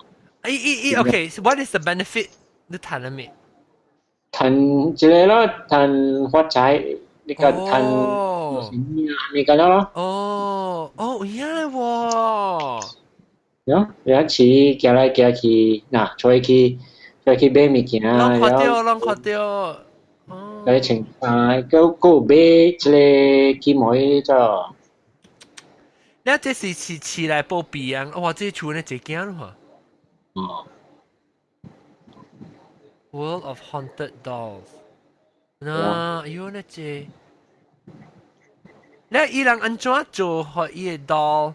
A: 欸欸欸，OK，what is the benefit？你趁啥物？
P: 趁這個咯，趁發財，你個趁你個咯。
A: 哦哦，有影喎。
P: 喲，有一次行來行去，嗱，出去出去買物件，
A: 攏看著，攏看著。
P: 來穿啊，閣閣有買這個金毛做。
A: 你這是是飼來保庇啊！哇，這厝呢濟件咯。
P: 哦。
A: World of Haunted Dolls。嗱，喲，那這，你伊人按怎做予伊个 doll？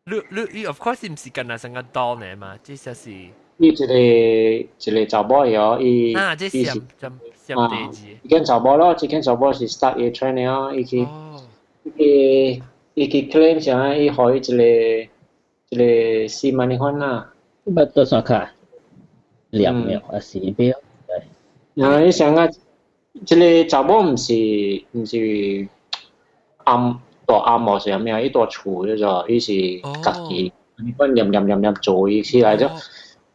A: 你你伊 of course 毋是干焦成個 doll 呢嘛？這就是。
P: 伊一個一個查某哦，伊
A: 啊，這是什什代誌？
P: 伊間查某咯，這間查某是 start 伊 trend 哦，伊去伊去伊去 claim 啥，伊予伊一個一個4萬款啦。
N: 捌多少卡？兩秒還是1秒？
P: 啊，你想啊，這個查某毋是毋是暗大暗無是啥物啊？伊蹛厝嗰個，伊是家己，你款念念念念做伊起來就。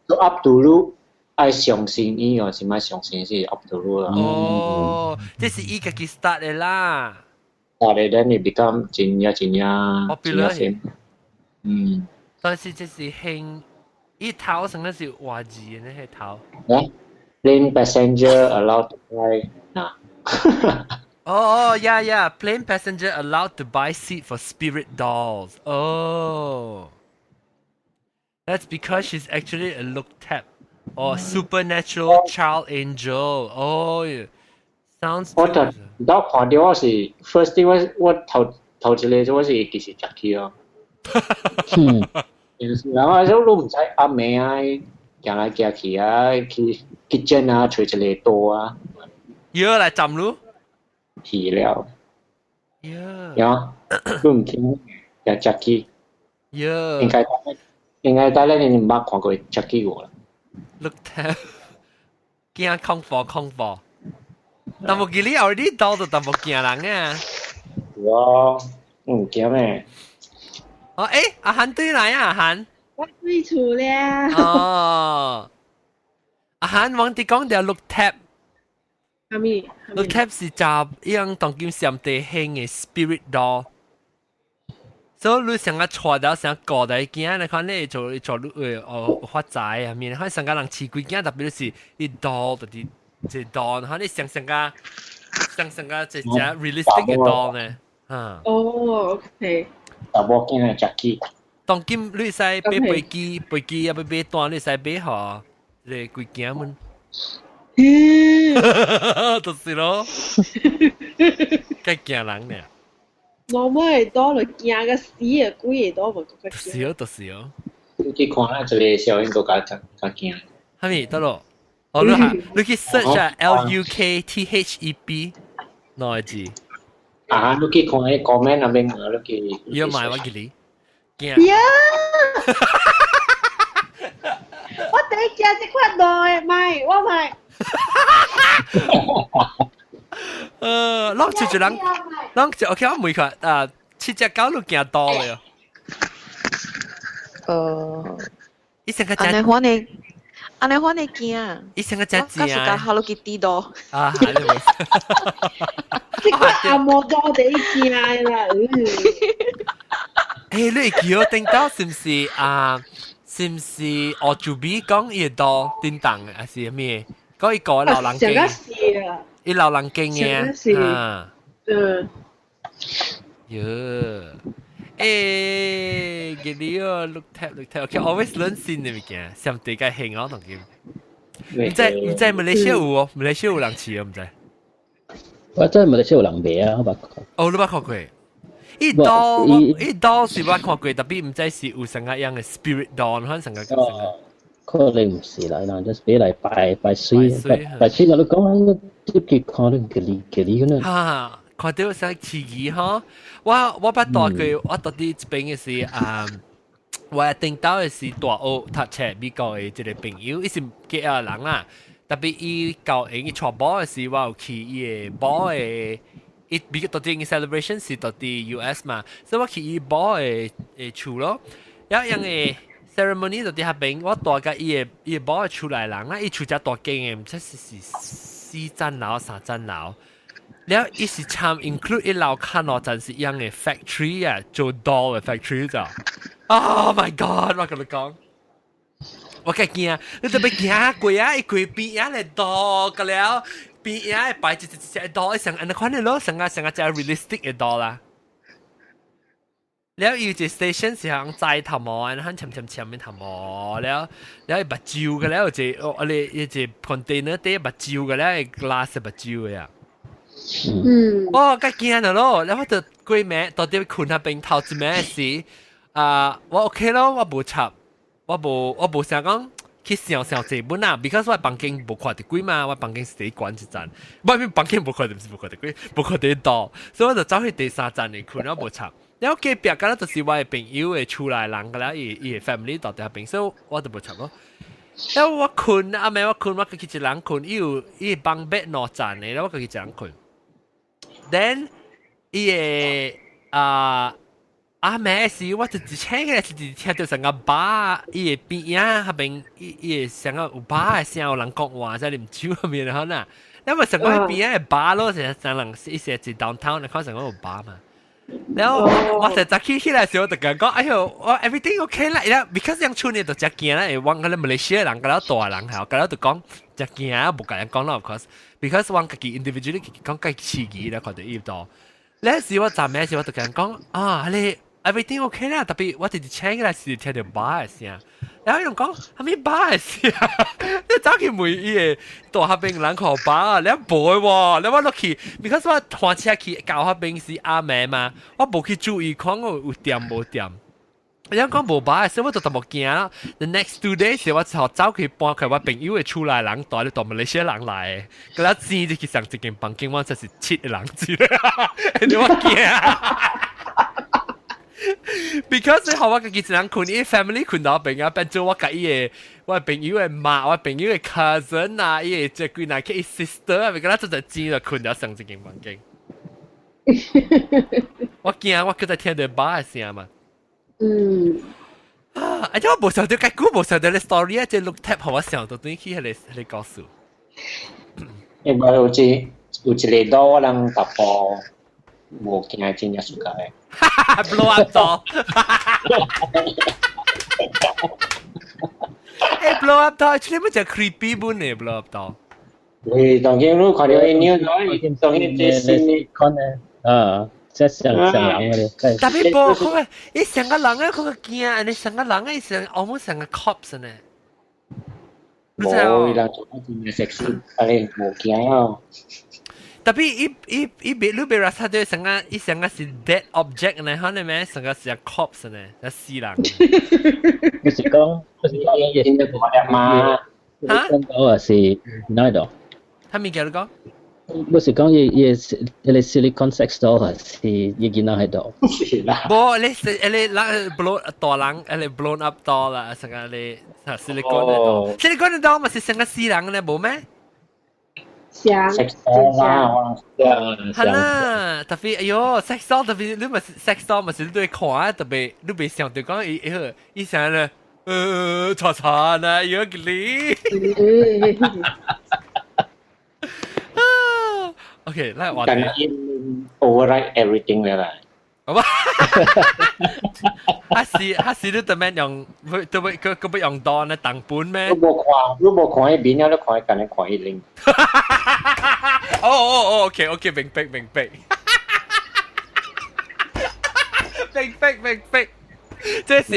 P: 都 up to 你愛相信伊哦，是毋相信是 up to 你啦。
A: 哦，這是伊家己 start 的啦。
P: start 的，then 伊 become 真正真正
A: popular。
P: 嗯。
A: 但是這是興，伊頭成個是活字的那個頭。
P: 誒，plane passenger allowed to buy 嗱。
A: Oh, yeah. Plane passenger allowed to buy seat for spirit dolls. Oh. That's because she's actually a Luk Thep or supernatural child angel. Oh, yeah. Sounds
P: 我就當看到我是 first thing 我我頭頭一個我是其實食去哦。嗯。然後就你毋知暗暝啊，行來行去啊，去 kitchen 啊，揣一個刀啊。
A: 要來浸嚕？
P: 去了。
A: 呀。
P: 你毋聽，又食去。
A: 呀。
P: 應該應該帶咧，你毋捌看過食去過啦。
A: Luk Thep，驚恐怖恐怖。但無記你 already 到就淡薄驚人啊。
P: 我唔驚咩？
A: 哦，誒，阿韓對來啊，阿韓。
D: 我對厝咧。
A: 哦。阿韓，我哋講條 Luk Thep。
D: 係咪
A: ？Luk Thep 是就一樣當今上地興嘅 spirit doll。所以你成個錯到成個大囝，你看你做做你哦發財啊面，看成個人飼鬼囝，特別是啲 doll 就是這 doll，看你想成個想成個這隻 realistic 嘅 doll 呢？啊。
D: 哦，OK。
P: 查某囝係食去。
A: 當今你使買飛機，飛機也欲買單，你使買予這鬼囝們。就是咯，該驚人呢。
D: 我妹會多就驚個死啊，鬼會多無閣較驚。
A: 就是哦，就是哦。
P: 你去看啊，一個小英都較較較驚。
A: 係咪得咯？哦，你下你去 search 啊，LUKTHEB 哪個字？
P: 啊，你去看迄 comment 那邊啊，你去。
A: 要買我給你。驚。
D: 呀！我第一驚這款路的，買我買。
A: 攏就一人，攏就 OK，我問佢啊，七隻狗都驚多了。伊成個
E: 按呢款的，按呢款的驚。
A: 伊成個只
E: 正。我講 Hello Kitty 多。
A: 啊，係你冇。
D: 這款阿摩多第一驚啦，嗯。
A: 誒，你會記得頂到是毋是啊？是毋是我主比講伊多叮當，還是咩？講伊個老人經。伊老人經嘅啊。
D: 嗯。
A: 喲。誒，記得哦，Luk Thep Luk Thep，OK，always learn 新的物件，上地個興哦，同佢。毋知毋知馬來西亞有哦，馬來西亞有人飼哦，毋知。
N: 我真係馬來西亞有人賣啊，我捌看。
A: 哦，你捌看過？伊 doll 伊 doll 是捌看過，特別毋知是有啥個樣的 spirit doll，可能成個。
N: 可能毋是啦，人 just 俾來拜拜水，拜拜水，我都講入去看你吉利吉利咁樣。
A: 哈，看到啥刺激吼？我我捌帶過，我到底這邊的是啊，我頂到的是大學讀冊美國的一個朋友，伊是吉亞人啦，特別伊教伊帶某的時，我有去伊的某的。伊美國到底 celebration 是到底 US 嘛，所以我去伊某的的厝咯，一樣的 ceremony 就佇遐邊，我帶甲伊的伊的某的厝內人啊，伊厝遮大間的，毋知是是四層樓三層樓。了伊是參 include 伊樓跤兩層是樣的 factory 啊，做 doll 的 factory 就。Oh my god！我共你講，我較驚，你特別行過啊，伊過邊仔來 doll 個了，邊仔會擺一隻一隻 doll，成按呢款的咯，成個成個只 realistic 的 doll 啦。了伊有一個 station 是響摘頭毛，然後攕攕攕的頭毛，了了伊目睭個了有一個哦，你一個 container 底目睭個了，glass 目睭的啊。
D: 嗯。
A: 哦，較驚了咯，然後就過暝到底睏那邊頭一暝時，啊，我 OK 咯，我無插，我無我無想講去想想這本啊，because 我房間無看著鬼嘛，我房間是第一關一層，我面房間無看著，毋是無看著鬼，無看著多，所以我就走去第三層去睏，我無插。然後隔壁敢若就是我的朋友的厝內人個啦，伊伊的 family 住佇遐邊，所以我就無插咯。然後我睏，暗暝我睏，我家己一人睏，伊有伊房 bed 兩層的，然後我家己一人睏。Then 伊的啊暗暝時，我就一醒起來是一聽著成個吧，伊的邊仔彼邊，伊伊會成個有吧的聲，有人講話在啉酒彼面好呐。因為成個邊仔的吧咯，成成人一些一 downtown，你看成個有吧嘛。然後我就早起起來時，我就講，哎喲，我 everything okay 啦，伊拉 because 樣厝呢就真驚啦，我個馬來西亞人，個了大人嚇，個了就講真驚，無共人講啦，of course，because 我家己 individually 講計刺激啦，看到伊度。那時我昨暝時我就共人講啊，你 everything okay 啦，特別我直直請起來時聽到巴的聲。然後伊就講，啥物巴的聲？你走去問伊個大學邊人看巴，你無喎，你我落去，because 我換車去舊學邊是暗暝嘛，我無去注意看我有點無點。你講無巴的聲，我就淡薄驚啦。The next 2 days 我就走去搬開我朋友的厝內人帶你到馬來西亞人來，佮咱錢就去上一間房間，我才是七個人住，你我驚。Because 你予我家己一人睏，伊 family 睏到邊啊，變做我佮伊的我朋友的媽，我朋友的 cousin 啊，伊的這幾若去伊 sister 啊，咪佮咱做隻錢就睏到上一間房間。我驚，我閣再聽到巴的聲嘛。啊！而且我無想到，結果無想到你 story 啊，這錄 tape 予我想到轉去彼個故事。
P: 因為有一有一個島，我人淡薄無驚真正 suka 的。
A: Blow up 咗。欸，blow up 咗，actually 乜就 creepy 本呢？blow up 咗。
P: 喂，當然你看到伊 news，當然這新的
N: 看呢，啊。即係上上人嗰啲。
A: 特別無佢，伊成個人啊，佢個驚，你成個人啊，伊成 almost 成個 corpse 呢。
P: 無，伊人做真正 sexy，啊你無驚哦。
A: 特別伊伊伊別你別話他成個伊成個是 dead object 呢，可能咩？成個是 corpse 呢，係死人。
N: 你是講伊
P: 真正大粒嘛？
A: 嚇？
N: 講啊是哪度？
A: 他物件你講？
N: 我是講伊伊迄個 silicone sex doll 係是伊囡仔喺度。
P: 是啦。
A: 無，你是你人 blow 大人，你 blown up doll 啦，成個你 silicone 的 doll，silicone 的 doll 嘛是成個死人咧，無咩？
H: 像
P: sex doll 啦，
A: 係啦，特別哎喲，sex doll 特別你咪 sex doll 咪是你對看，特別你別想到講伊伊伊想咧，查查呢，有個你。OK，來話
P: 題。override everything 了啦。
A: 好吧。還是還是你特別用，特別佢佢要用刀呢？當本咩？
P: 你無看，你無看彼邊啊？你看干焦看彼零。
A: 哦哦哦，OK OK，明白明白。明白明白。這是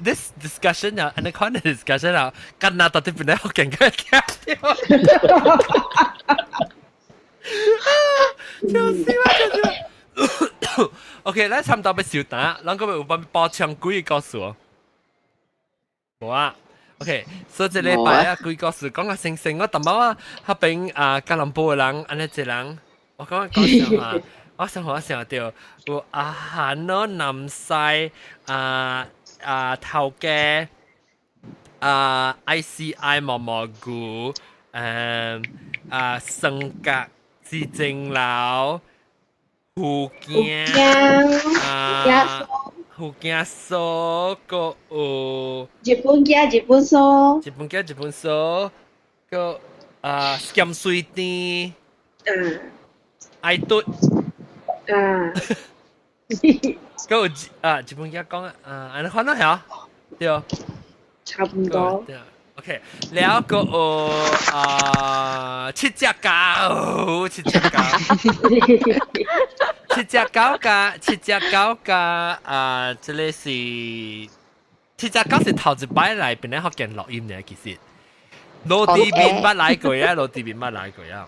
A: this discussion 啊，and the kind of discussion 啊，今日到底邊個勁嘅聽？笑死我！笑死我！OK，咱差唔多欲收檔，咱閣有幫包槍幾個故事哦。無啊，OK，所以這禮拜啊，幾個故事講個星星，我淡薄啊，彼邊啊，吉隆坡的人，按呢一人，我講講啥啊？我想我想到有阿韓咯，南西啊啊頭家啊 ICI 毛毛菇，啊生角市政樓。福建啊，福建酥，閣有
H: 日本羹日本酥，
A: 日本羹日本酥，閣啊鹹水甜，愛嘟，閣有啊日本羹講啊，按呢款咯嚇，對，
H: 差不多。
A: 對。OK，了閣有啊七隻狗，七隻狗，七隻狗加七隻狗加啊，這個是七隻狗是頭一擺來檳城福建錄音的，其實羅地邊捌來過啊，羅地邊捌來過啊，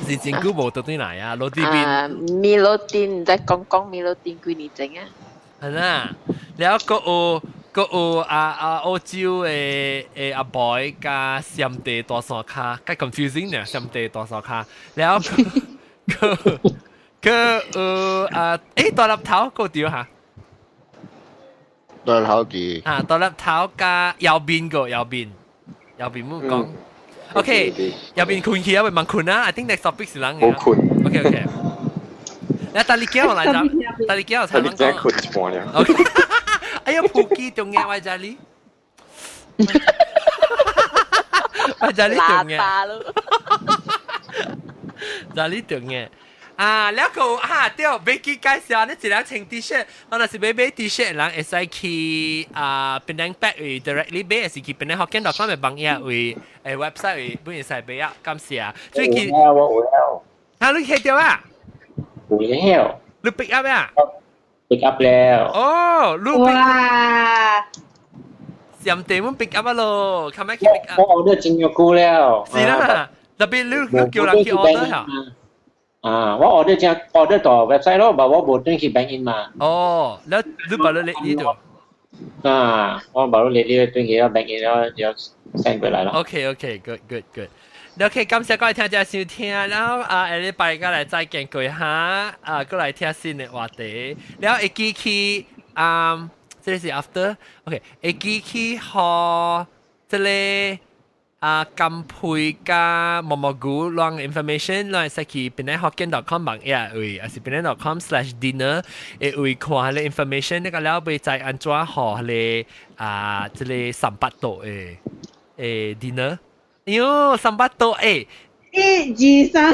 A: 是真久無倒轉來啊，羅地邊。
O: 米洛丁，在講講米洛丁幾年前啊？
A: 係啦，了閣有。閣有啊啊澳洲的的阿 boy 佮暹地大山跤，較 confusing 呢，暹地大山跤，了閣閣有啊，欸大粒頭閣對哈？
M: 大粒頭佇。
A: 啊，大粒頭佮右邊個右邊，右邊冇講。OK，右邊睏去啊，未問睏啊，I think next topic 是人嘅。
I: 冇睏。
A: OK OK。你大力叫我來就，大力叫我才
I: 能講。大力睏一半了。
A: OK。哎呀，普吉中嘅我這裡，我這裡中嘅，這裡中嘅。啊，了個哈對，袂記介紹，你一人穿 T 恤，我若是欲買 T 恤，人會使去啊，Penang Pack 位 directly 買，還是去檳城福建 .com 的網頁位，website 位，本會使買啊，感謝啊。最近
P: 我有了。
A: 啊，你去到啊？
P: 有了。
A: 你 pick up 啊
P: ？pick up 了。
A: 哦，你
H: 哇！
A: 上地阮 pick up 啊咯，琴日去 pick up。
P: 我 order 真有久了。
A: 是啦，特別你叫人去 order 嚇。
P: 啊，我 order 正 order 到 website 咯，但我無轉去 bank in 嘛。
A: 哦，你把你呢度？
P: 啊，我把你呢轉去 bank in 了，就 send 過來咯。
A: OK OK，good good good。OK，感謝各位聽眾收聽，然後啊，下禮拜過來再見過哈，啊，過來聽新的話題，然後會記去啊，這個是 after，OK，會記去予這個啊金配加毛毛菇攏 information，攏會使去檳城福建 .com 網頁位，還是檳城 .com/dinner 會位看彼个 information，你個了欲知按怎予彼个啊，這個300度的 dinner。喲，300度誒！
H: 一、二、三，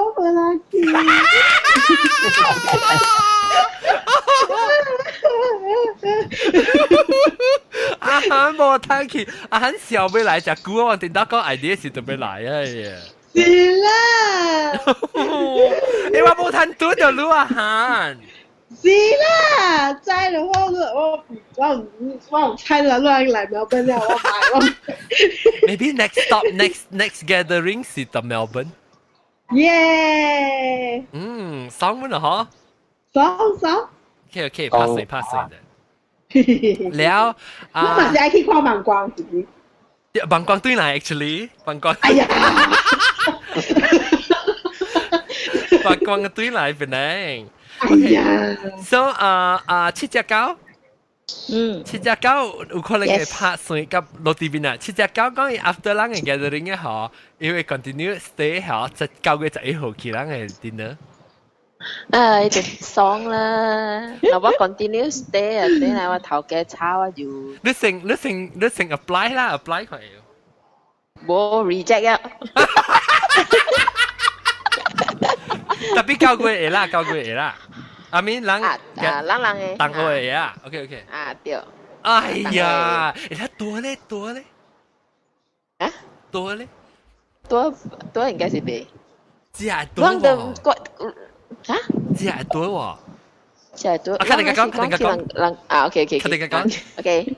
H: 我回來去。
A: 阿涵無睇去，阿涵笑欲來食久，我頂到講 idea 是特別來啊！
H: 是啦。
A: 欸，我無談拄著你阿涵。
H: 是啦，知了我我我我唔猜啦，亂來墨爾本了，我買我。
A: Maybe next stop, next gathering 是到 Melbourne。
H: 耶！
A: 嗯，爽唔啦？嗬？
H: 爽爽。
A: OK OK，拍水拍水的。了
H: 啊！我嘛是愛去看網光，是不是？
A: 網光對來，actually，網光。
H: 哎呀！
A: 網光嘅對來本來。
H: 哎呀
A: ！So 啊啊，七隻狗，七隻狗有可能會拍算佮落地邊啊。七隻狗講伊 after 咱个 gathering 嘅嗬，伊會 continue stay 嗬，十9月11號去咱个 dinner。
O: 啊，伊就爽啦！若我 continue stay 啊，等下我頭家炒我就。
A: 你先你先你先 apply 啦，apply 佢。
O: 無 reject 啊！
A: 特別9月會啦，九月會啦。阿咪人
O: 啊，人人的。
A: 同學會啊，OK OK。
O: 啊對。
A: 哎呀，欸，多咧多咧。
O: 啊？
A: 多咧？
O: 多多應該是袂。
A: 這係多喎。
O: 嚇？
A: 這係多喎。
O: 這係多。
A: 啊，較定講，較定講。
O: 人啊，OK OK。
A: 較定講。
O: OK。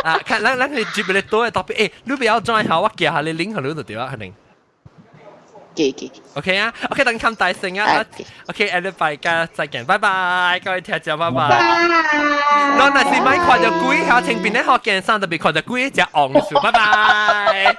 A: 啊，看咱咱去接個多的特別，欸，你不要轉下，我寄下你 link 予你就對啊，肯定。
O: 記記。
A: OK 啊，OK，等冚大聲啊，OK，下禮拜加再見，拜拜，各位聽眾，拜拜。咱若是莫看著鬼，遐穿檳城福建衫，特別看著鬼，食黃數，拜拜。